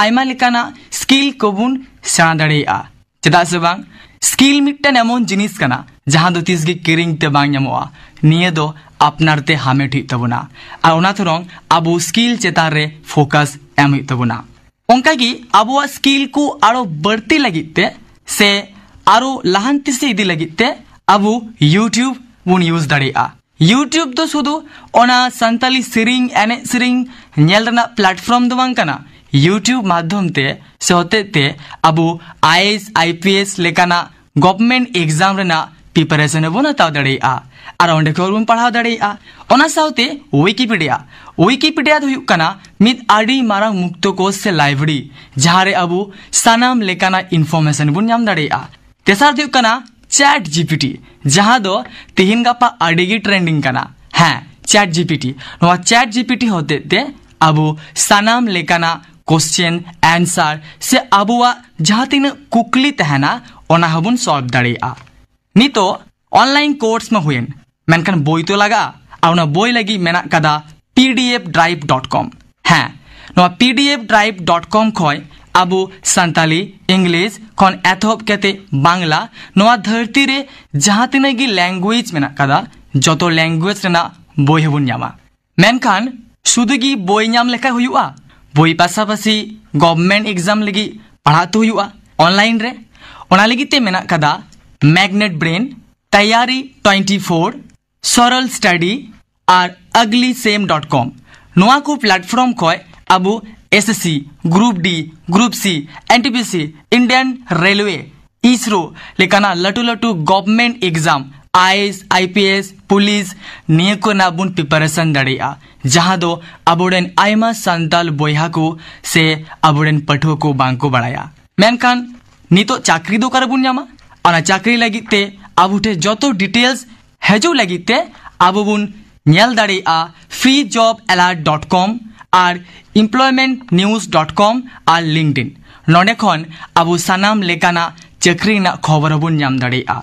ᱟᱭᱢᱟ ᱞᱮᱠᱟᱱᱟᱜ ᱥᱠᱤᱞ ᱠᱚᱵᱚᱱ ᱥᱮᱬᱟ ᱫᱟᱲᱮᱭᱟᱜᱼᱟ᱾ ᱪᱮᱫᱟᱜ ᱥᱮ ᱵᱟᱝ, ᱥᱠᱤᱞ ᱢᱤᱫᱴᱮᱱ ᱮᱢᱚᱱ ᱡᱤᱱᱤᱥ ᱠᱟᱱᱟ ᱡᱟᱦᱟᱸ ᱫᱚ ᱛᱤᱥ ᱜᱮ ᱠᱤᱨᱤᱧ ᱛᱮ ᱵᱟᱝ ᱧᱟᱢᱚᱜᱼᱟ᱾ ᱱᱤᱭᱟᱹ ᱫᱚ ᱟᱯᱱᱟᱨ ᱛᱮ ᱦᱟᱢᱮᱴ ᱦᱩᱭᱩᱜ ᱛᱟᱵᱚᱱᱟ᱾ ᱟᱨ ᱚᱱᱟ ᱛᱷᱚᱨᱚᱝ ᱟᱵᱚ ᱥᱠᱤᱞ ᱪᱮᱛᱟᱱ ᱨᱮ ᱯᱷᱳᱠᱟᱥ ᱮᱢ ᱦᱩᱭᱩᱜ ᱛᱟᱵᱚᱱᱟ᱾ ᱚᱱᱠᱟᱜᱮ ᱟᱵᱚᱣᱟᱜ ᱥᱠᱤᱞ ᱠᱚ ᱟᱨᱚ ᱵᱟᱹᱲᱛᱤ ᱞᱟᱹᱜᱤᱫ ᱛᱮ ᱥᱮ ᱟᱨᱚ ᱞᱟᱦᱟᱱᱛᱤ ᱥᱮᱫ ᱤᱫᱤ ᱞᱟᱹᱜᱤᱫ ᱛᱮ ᱟᱵᱚ YouTube ᱵᱚᱱ ᱤᱭᱩᱡᱽ ᱫᱟᱲᱮᱭᱟᱜᱼᱟ᱾ YouTube ᱫᱚ ᱥᱩᱫᱷᱩ ᱚᱱᱟ ᱥᱟᱱᱛᱟᱞᱤ ᱥᱮᱨᱮᱧ, ᱮᱱᱮᱡ ᱥᱮᱨᱮᱧ ᱧᱮᱞ ᱨᱮᱱᱟᱜ ᱯᱞᱟᱴᱯᱷᱚᱨᱢ ᱫᱚ ᱵᱟᱝ ᱠᱟᱱᱟ᱾ YouTube ᱢᱟᱫᱽᱫᱷᱚᱢ ᱛᱮ ᱥᱮ ᱦᱚᱛᱮᱡ ᱛᱮ ᱟᱵᱚ I A S, I P S ᱞᱮᱠᱟᱱᱟᱜ ᱜᱚᱵᱷᱢᱮᱱᱴ ᱮᱠᱡᱟᱢ ᱨᱮᱱᱟᱜ ᱯᱨᱤᱯᱟᱨᱮᱥᱚᱱ ᱦᱚᱸᱵᱚᱱ ᱦᱟᱛᱟᱣ ᱫᱟᱲᱮᱭᱟᱜᱼᱟ᱾ ᱟᱨ ᱚᱸᱰᱮ ᱠᱷᱚᱱ ᱵᱚᱱ ᱯᱟᱲᱦᱟᱣ ᱫᱟᱲᱮᱭᱟᱜᱼᱟ᱾ ᱚᱱᱟ ᱥᱟᱶᱛᱮ ᱣᱤᱠᱤᱯᱤᱰᱤᱭᱟ, ᱣᱤᱠᱤᱯᱤᱰᱤᱭᱟ ᱫᱚ ᱦᱩᱭᱩᱜ ᱠᱟᱱᱟ ᱢᱤᱫ ᱟᱹᱰᱤ ᱢᱟᱨᱟᱝ ᱢᱩᱠᱛᱚ ᱠᱳᱥ ᱥᱮ ᱞᱟᱭᱵᱨᱮᱨᱤ, ᱡᱟᱦᱟᱸ ᱨᱮ ᱟᱵᱚ ᱥᱟᱱᱟᱢ ᱞᱮᱠᱟᱱᱟᱜ ᱤᱱᱯᱷᱚᱨᱢᱮᱥᱚᱱ ᱵᱚᱱ ᱧᱟᱢ ᱫᱟᱲᱮᱭᱟᱜᱼᱟ᱾ ᱛᱮᱥᱟᱨ ᱫᱚ ᱦᱩᱭᱩᱜ ᱠᱟᱱᱟ ᱪᱮᱴ ᱡᱤ ᱯᱤ ᱴᱤ, ᱡᱟᱦᱟᱸ ᱫᱚ ᱛᱤᱦᱤᱧ ᱜᱟᱯᱟ ᱟᱹᱰᱤ ᱜᱮ ᱴᱨᱮᱱᱰᱤᱝ ᱠᱟᱱᱟ᱾ ᱦᱮᱸ, ᱪᱮᱴ ᱡᱤ ᱯᱤ ᱴᱤ᱾ ᱱᱚᱣᱟ ᱪᱮᱴ ᱡᱤ ᱯᱤ ᱴᱤ ᱦᱚᱛᱮᱡ ᱛᱮ ᱟᱵᱚ ᱥᱟᱱᱟᱢ ᱞᱮᱠᱟᱱᱟᱜ question answer ᱥᱮ ᱟᱵᱚᱣᱟᱜ ᱡᱟᱦᱟᱸ ᱛᱤᱱᱟᱹᱜ ᱠᱩᱠᱞᱤ ᱛᱟᱦᱮᱱᱟ, ᱚᱱᱟ ᱦᱚᱸᱵᱚᱱ solve ᱫᱟᱲᱮᱭᱟᱜᱼᱟ᱾ ᱱᱤᱛᱚᱜ online course ᱢᱟ ᱦᱩᱭᱮᱱ, ᱢᱮᱱᱠᱷᱟᱱ ᱵᱳᱭ ᱛᱚ ᱞᱟᱜᱟᱜᱼᱟ, ᱟᱨ ᱚᱱᱟ ᱵᱳᱭ ᱞᱟᱹᱜᱤᱫ ᱢᱮᱱᱟᱜ ᱠᱟᱫᱟ P D F drive dot com᱾ ᱦᱮᱸ, ᱱᱚᱣᱟ P D F drive dot com ᱠᱷᱚᱱ ᱟᱵᱚ ᱥᱟᱱᱛᱟᱞᱤ, English ᱠᱷᱚᱱ ᱮᱛᱚᱦᱚᱵ ᱠᱟᱛᱮ ᱵᱟᱝᱞᱟ, ᱱᱚᱣᱟ ᱫᱷᱟᱹᱨᱛᱤ ᱨᱮ ᱡᱟᱦᱟᱸ ᱛᱤᱱᱟᱹᱜ ᱜᱮ language ᱢᱮᱱᱟᱜ ᱠᱟᱫᱟ, ᱡᱚᱛᱚ language ᱨᱮᱱᱟᱜ ᱵᱳᱭ ᱦᱚᱸᱵᱚᱱ ᱧᱟᱢᱟ᱾ ᱢᱮᱱᱠᱷᱟᱱ ᱥᱩᱫᱷᱩ ᱜᱮ ᱵᱳᱭ ᱧᱟᱢ ᱞᱮᱠᱷᱟᱱ ᱦᱩᱭᱩᱜᱼᱟ? ᱵᱳᱭ ᱯᱟᱥᱟᱯᱟᱥᱤ government exam ᱞᱟᱹᱜᱤᱫ ᱯᱟᱲᱦᱟᱜ ᱛᱚ ᱦᱩᱭᱩᱜᱼᱟ online ᱨᱮ᱾ ᱚᱱᱟ ᱞᱟᱹᱜᱤᱫ ᱛᱮ ᱢᱮᱱᱟᱜ ᱠᱟᱫᱟ Magnet Brain, Tayari twenty four, Saral Study ᱟᱨ ugly same dot com᱾ ᱱᱚᱣᱟ ᱠᱚ platform ᱠᱷᱚᱱ ᱟᱵᱚ S S C, Group D, Group C, N T P C, Indian Railway, ISRO ᱞᱮᱠᱟᱱᱟᱜ ᱞᱟᱹᱴᱩ ᱞᱟᱹᱴᱩ government exam, I A S, I P S, police, ᱱᱤᱭᱟᱹ ᱠᱚᱨᱮᱱᱟᱜ ᱵᱚᱱ preparation ᱫᱟᱲᱮᱭᱟᱜᱼᱟ, ᱡᱟᱦᱟᱸ ᱫᱚ ᱟᱵᱚᱨᱮᱱ ᱟᱭᱢᱟ ᱥᱟᱱᱛᱟᱞ ᱵᱚᱭᱦᱟ ᱠᱚ ᱥᱮ ᱟᱵᱚᱨᱮᱱ ᱯᱟᱹᱴᱷᱩᱣᱟᱹ ᱠᱚ ᱵᱟᱝ ᱠᱚ ᱵᱟᱲᱟᱭᱟ᱾ ᱢᱮᱱᱠᱷᱟᱱ ᱱᱤᱛᱚᱜ ᱪᱟᱹᱠᱨᱤ ᱫᱚ ᱚᱠᱟᱨᱮ ᱵᱚᱱ ᱧᱟᱢᱟ? ᱚᱱᱟ ᱪᱟᱹᱠᱨᱤ ᱞᱟᱹᱜᱤᱫ ᱛᱮ ᱟᱵᱚ ᱴᱷᱮᱱ ᱡᱚᱛᱚ details ᱦᱤᱡᱩᱜ ᱞᱟᱹᱜᱤᱫ ᱛᱮ ᱟᱵᱚ ᱵᱚᱱ ᱧᱮᱞ ᱫᱟᱲᱮᱭᱟᱜᱼᱟ free job alert dot com ᱟᱨ employment news dot com ᱟᱨ LinkedIn᱾ ᱱᱚᱰᱮ ᱠᱷᱚᱱ ᱟᱵᱚ ᱥᱟᱱᱟᱢ ᱞᱮᱠᱟᱱᱟᱜ ᱪᱟᱹᱠᱨᱤ ᱨᱮᱱᱟᱜ ᱠᱷᱚᱵᱚᱨ ᱦᱚᱸᱵᱚᱱ ᱧᱟᱢ ᱫᱟᱲᱮᱭᱟᱜᱼᱟ᱾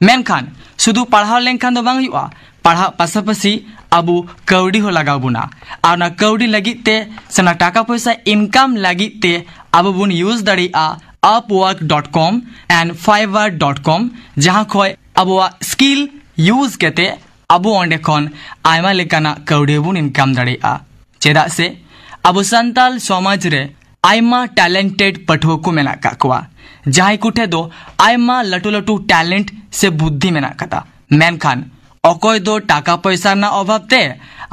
ᱢᱮᱱᱠᱷᱟᱱ ᱥᱩᱫᱷᱩ ᱯᱟᱲᱦᱟᱣ ᱞᱮᱱᱠᱷᱟᱱ ᱫᱚ ᱵᱟᱝ ᱦᱩᱭᱩᱜᱼᱟ, ᱯᱟᱲᱦᱟᱜ ᱯᱟᱥᱟᱯᱟᱥᱤ ᱟᱵᱚ ᱠᱟᱹᱣᱰᱤ ᱦᱚᱸ ᱞᱟᱜᱟᱣ ᱵᱚᱱᱟ᱾ ᱟᱨ ᱚᱱᱟ ᱠᱟᱹᱣᱰᱤ ᱞᱟᱹᱜᱤᱫ ᱛᱮ ᱥᱮ ᱚᱱᱟ ᱴᱟᱠᱟ ᱯᱚᱭᱥᱟ income ᱞᱟᱹᱜᱤᱫ ᱛᱮ ᱟᱵᱚ ᱵᱚᱱ use ᱫᱟᱲᱮᱭᱟᱜᱼᱟ upwork dot com and fiverr dot com, ᱡᱟᱦᱟᱸ ᱠᱷᱚᱱ ᱟᱵᱚᱣᱟᱜ skill use ᱠᱟᱛᱮ ᱟᱵᱚ ᱚᱸᱰᱮ ᱠᱷᱚᱱ ᱟᱭᱢᱟ ᱞᱮᱠᱟᱱᱟᱜ ᱠᱟᱹᱣᱰᱤ ᱵᱚᱱ income ᱫᱟᱲᱮᱭᱟᱜᱼᱟ᱾ ᱪᱮᱫᱟᱜ ᱥᱮ ᱟᱵᱚ ᱥᱟᱱᱛᱟᱞ ᱥᱚᱢᱟᱡᱽ ᱨᱮ ᱟᱭᱢᱟ talented ᱯᱟᱹᱴᱷᱩᱣᱟᱹ ᱠᱚ ᱢᱮᱱᱟᱜ ᱠᱟᱜ ᱠᱚᱣᱟ, ᱡᱟᱦᱟᱸᱭ ᱠᱚ ᱴᱷᱮᱱ ᱫᱚ ᱟᱭᱢᱟ ᱞᱟᱹᱴᱩ ᱞᱟᱹᱴᱩ talent ᱥᱮ ᱵᱩᱫᱽᱫᱷᱤ ᱢᱮᱱᱟᱜ ᱠᱟᱫᱟ᱾ ᱢᱮᱱᱠᱷᱟᱱ ᱚᱠᱚᱭ ᱫᱚ ᱴᱟᱠᱟ ᱯᱚᱭᱥᱟ ᱨᱮᱱᱟᱜ ᱚᱵᱷᱟᱵ ᱛᱮ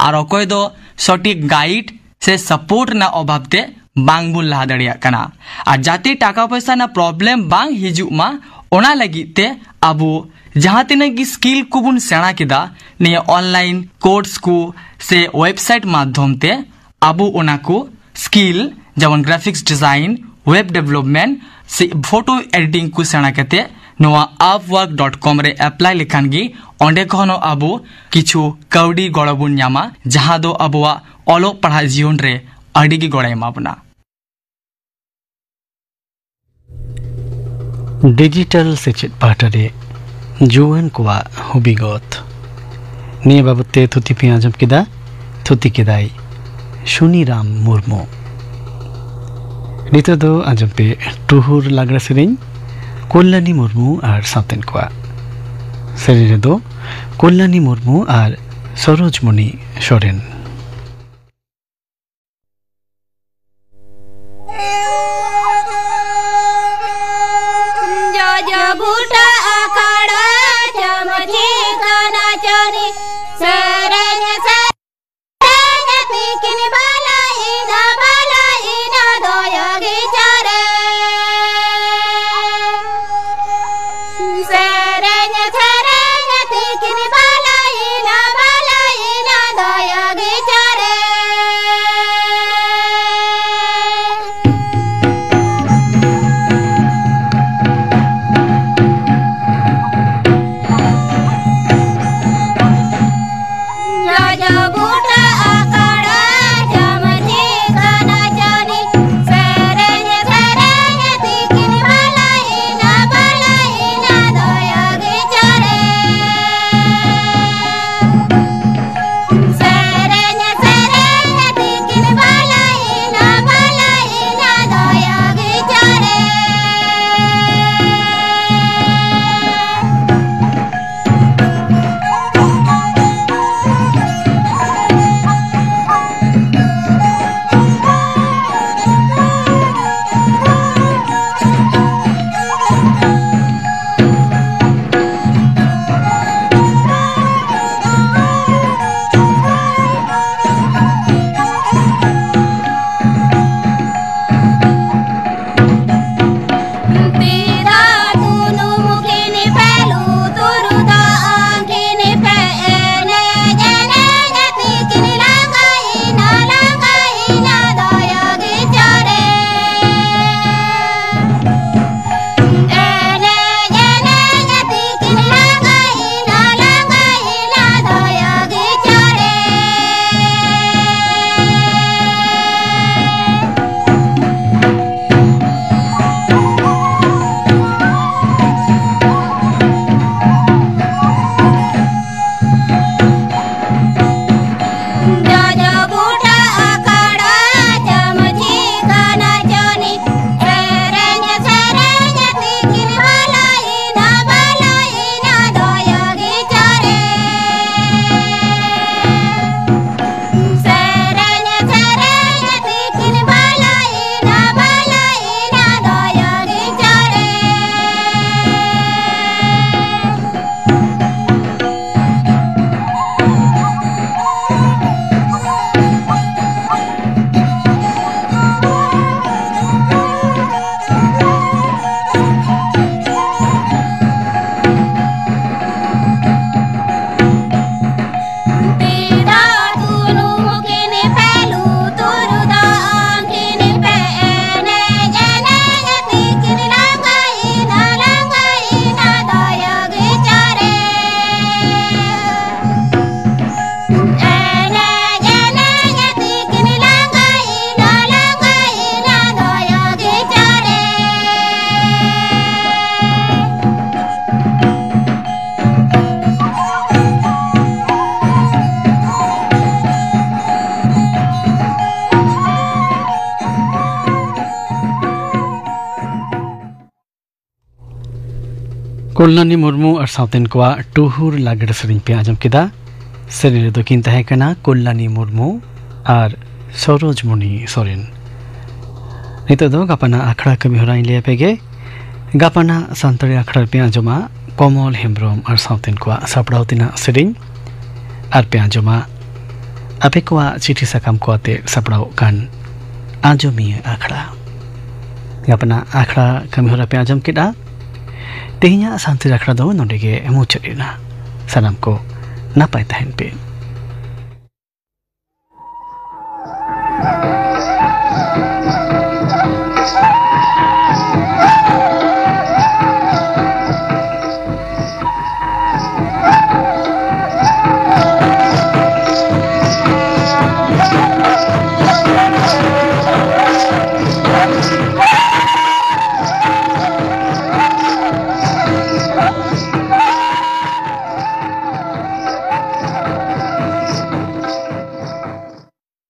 ᱟᱨ ᱚᱠᱚᱭ ᱫᱚ ᱥᱚᱴᱷᱤᱠ guide ᱥᱮ support ᱨᱮᱱᱟᱜ ᱚᱵᱷᱟᱵ ᱛᱮ ᱵᱟᱝ ᱵᱚᱱ ᱞᱟᱦᱟ ᱫᱟᱲᱮᱭᱟᱜ ᱠᱟᱱᱟ᱾ ᱟᱨ ᱡᱟᱛᱮ ᱴᱟᱠᱟ ᱯᱚᱭᱥᱟ ᱨᱮᱱᱟᱜ problem ᱵᱟᱝ ᱦᱤᱡᱩᱜ ᱢᱟ, ᱚᱱᱟ ᱞᱟᱹᱜᱤᱫ ᱛᱮ ᱟᱵᱚ ᱡᱟᱦᱟᱸ ᱛᱤᱱᱟᱹᱜ ᱜᱮ skill ᱠᱚᱵᱚᱱ ᱥᱮᱬᱟ ᱠᱮᱫᱟ ᱱᱤᱭᱟᱹ online course ᱠᱚ ᱥᱮ website ᱢᱟᱫᱽᱫᱷᱚᱢ ᱛᱮ, ᱟᱵᱚ ᱚᱱᱟ ᱠᱚ skill ᱡᱮᱢᱚᱱ graphics design, web development ᱥᱮ photo editing ᱠᱚ ᱥᱮᱬᱟ ᱠᱟᱛᱮ ᱱᱚᱣᱟ upwork dot com ᱨᱮ apply ᱞᱮᱠᱷᱟᱱ ᱜᱮ ᱚᱸᱰᱮ ᱠᱷᱚᱱ ᱦᱚᱸ ᱟᱵᱚ ᱠᱤᱪᱷᱩ ᱠᱟᱹᱣᱰᱤ ᱜᱚᱲᱚ ᱵᱚᱱ ᱧᱟᱢᱟ, ᱡᱟᱦᱟᱸ ᱫᱚ ᱟᱵᱚᱣᱟᱜ ᱚᱞᱚᱜ ᱯᱟᱲᱦᱟᱜ ᱡᱤᱭᱚᱱ ᱨᱮ ᱟᱹᱰᱤ ᱜᱮ ᱜᱚᱲᱚᱭ ᱮᱢᱟ ᱵᱚᱱᱟ᱾ ᱰᱤᱡᱤᱴᱟᱞ ᱥᱮᱪᱮᱫ ᱯᱟᱦᱴᱟ ᱨᱮ ᱡᱩᱣᱟᱹᱱ ᱠᱚᱣᱟᱜ ᱦᱚᱵᱤᱜᱚᱛ, ᱱᱤᱭᱟᱹ ᱵᱟᱵᱚᱛ ᱛᱮ ᱛᱷᱩᱛᱤ ᱯᱮ ᱟᱸᱡᱚᱢ ᱠᱮᱫᱟ᱾ ᱛᱷᱩᱛᱤ ᱠᱮᱫᱟᱭ ᱥᱩᱱᱤᱨᱟᱢ ᱢᱩᱨᱢᱩ᱾ ᱱᱤᱛᱚᱜ ᱫᱚ ᱟᱸᱡᱚᱢ ᱯᱮ ᱴᱩᱦᱩᱨ ᱞᱟᱜᱽᱲᱮ ᱥᱮᱨᱮᱧ, ᱠᱚᱞᱭᱟᱱᱤ ᱢᱩᱨᱢᱩ ᱟᱨ ᱥᱟᱶᱛᱮᱱ ᱠᱚᱣᱟᱜ᱾ ᱥᱮᱨᱮᱧ ᱨᱮᱫᱚ ᱠᱚᱞᱭᱟᱱᱤ ᱢᱩᱨᱢᱩ ᱟᱨ ᱥᱚᱨᱳᱡᱽᱢᱚᱱᱤ ᱥᱚᱨᱮᱱ᱾ ᱡᱚᱡᱚ ᱵᱩᱴᱟᱹ ᱟᱠᱷᱲᱟ ᱪᱟᱢᱪᱤ ᱠᱟᱱᱟ ᱪᱟᱹᱨᱤ, ᱥᱮᱨᱮᱧ ᱥᱮᱨᱮᱧ ᱛᱤᱠᱤᱱ ᱵᱟᱞᱟ ᱤᱱᱟ ᱵᱟᱞᱟ ᱤᱱᱟ ᱫᱚᱭᱚ ᱜᱤ ᱪᱟᱨᱮ᱾ ᱥᱮᱨᱮᱧ ᱥᱮᱨᱮᱧ ᱛᱤᱠᱤᱱ ᱵᱟᱞᱟ ᱤᱱᱟ ᱵᱟᱞᱟ ᱤᱱᱟ ᱫᱚᱭᱚ ᱜᱤ ᱠᱚᱞᱞᱟᱱᱤ ᱢᱩᱨᱢᱩ ᱟᱨ ᱥᱟᱶᱛᱮᱱ ᱠᱚᱣᱟᱜ ᱴᱩᱦᱩᱨ ᱞᱟᱜᱽᱲᱮ ᱥᱮᱨᱮᱧ ᱯᱮ ᱟᱸᱡᱚᱢ ᱠᱮᱫᱟ᱾ ᱥᱮᱨᱮᱧ ᱨᱮᱫᱚ ᱠᱤᱱ ᱛᱟᱦᱮᱸ ᱠᱟᱱᱟ ᱠᱚᱞᱞᱟᱱᱤ ᱢᱩᱨᱢᱩ ᱟᱨ ᱥᱚᱨᱳᱡᱽᱢᱚᱱᱤ ᱥᱚᱨᱮᱱ᱾ ᱱᱤᱛᱚᱜ ᱫᱚ ᱜᱟᱯᱟᱱᱟᱜ ᱟᱠᱷᱲᱟ ᱠᱟᱹᱢᱤ ᱦᱚᱨᱟᱧ ᱞᱟᱹᱭ ᱟᱯᱮ ᱜᱮ᱾ ᱜᱟᱯᱟᱱᱟᱜ ᱥᱟᱱᱛᱟᱲᱤ ᱟᱠᱷᱲᱟ ᱨᱮᱯᱮ ᱟᱸᱡᱚᱢᱟ ᱠᱚᱢᱚᱞ ᱦᱮᱢᱵᱨᱚᱢ ᱟᱨ ᱥᱟᱶᱛᱮᱱ ᱠᱚᱣᱟᱜ ᱥᱟᱯᱲᱟᱣ ᱛᱮᱱᱟᱜ ᱥᱮᱨᱮᱧ, ᱟᱨ ᱯᱮ ᱟᱸᱡᱚᱢᱟ ᱟᱯᱮ ᱠᱚᱣᱟᱜ ᱪᱤᱴᱷᱤ ᱥᱟᱠᱟᱢ ᱠᱚ ᱟᱛᱮ ᱥᱟᱯᱲᱟᱣᱚᱜ ᱠᱟᱱ ᱟᱸᱡᱚᱢᱤᱭᱟᱹ ᱟᱠᱷᱲᱟ᱾ ᱜᱟᱯᱟᱱᱟᱜ ᱟᱠᱷᱲᱟ ᱠᱟᱹᱢᱤ ᱦᱚᱨᱟ ᱯᱮ ᱟᱸᱡᱚᱢ ᱠᱮᱫᱟ᱾ ᱛᱮᱦᱮᱧᱟᱜ ᱥᱟᱱᱛᱟᱲᱤ ᱟᱠᱷᱲᱟ ᱫᱚ ᱱᱚᱰᱮ ᱜᱮ ᱢᱩᱪᱟᱹᱫ ᱮᱱᱟ᱾ ᱥᱟᱱᱟᱢ ᱠᱚ ᱱᱟᱯᱟᱭ ᱛᱟᱦᱮᱱ ᱯᱮ᱾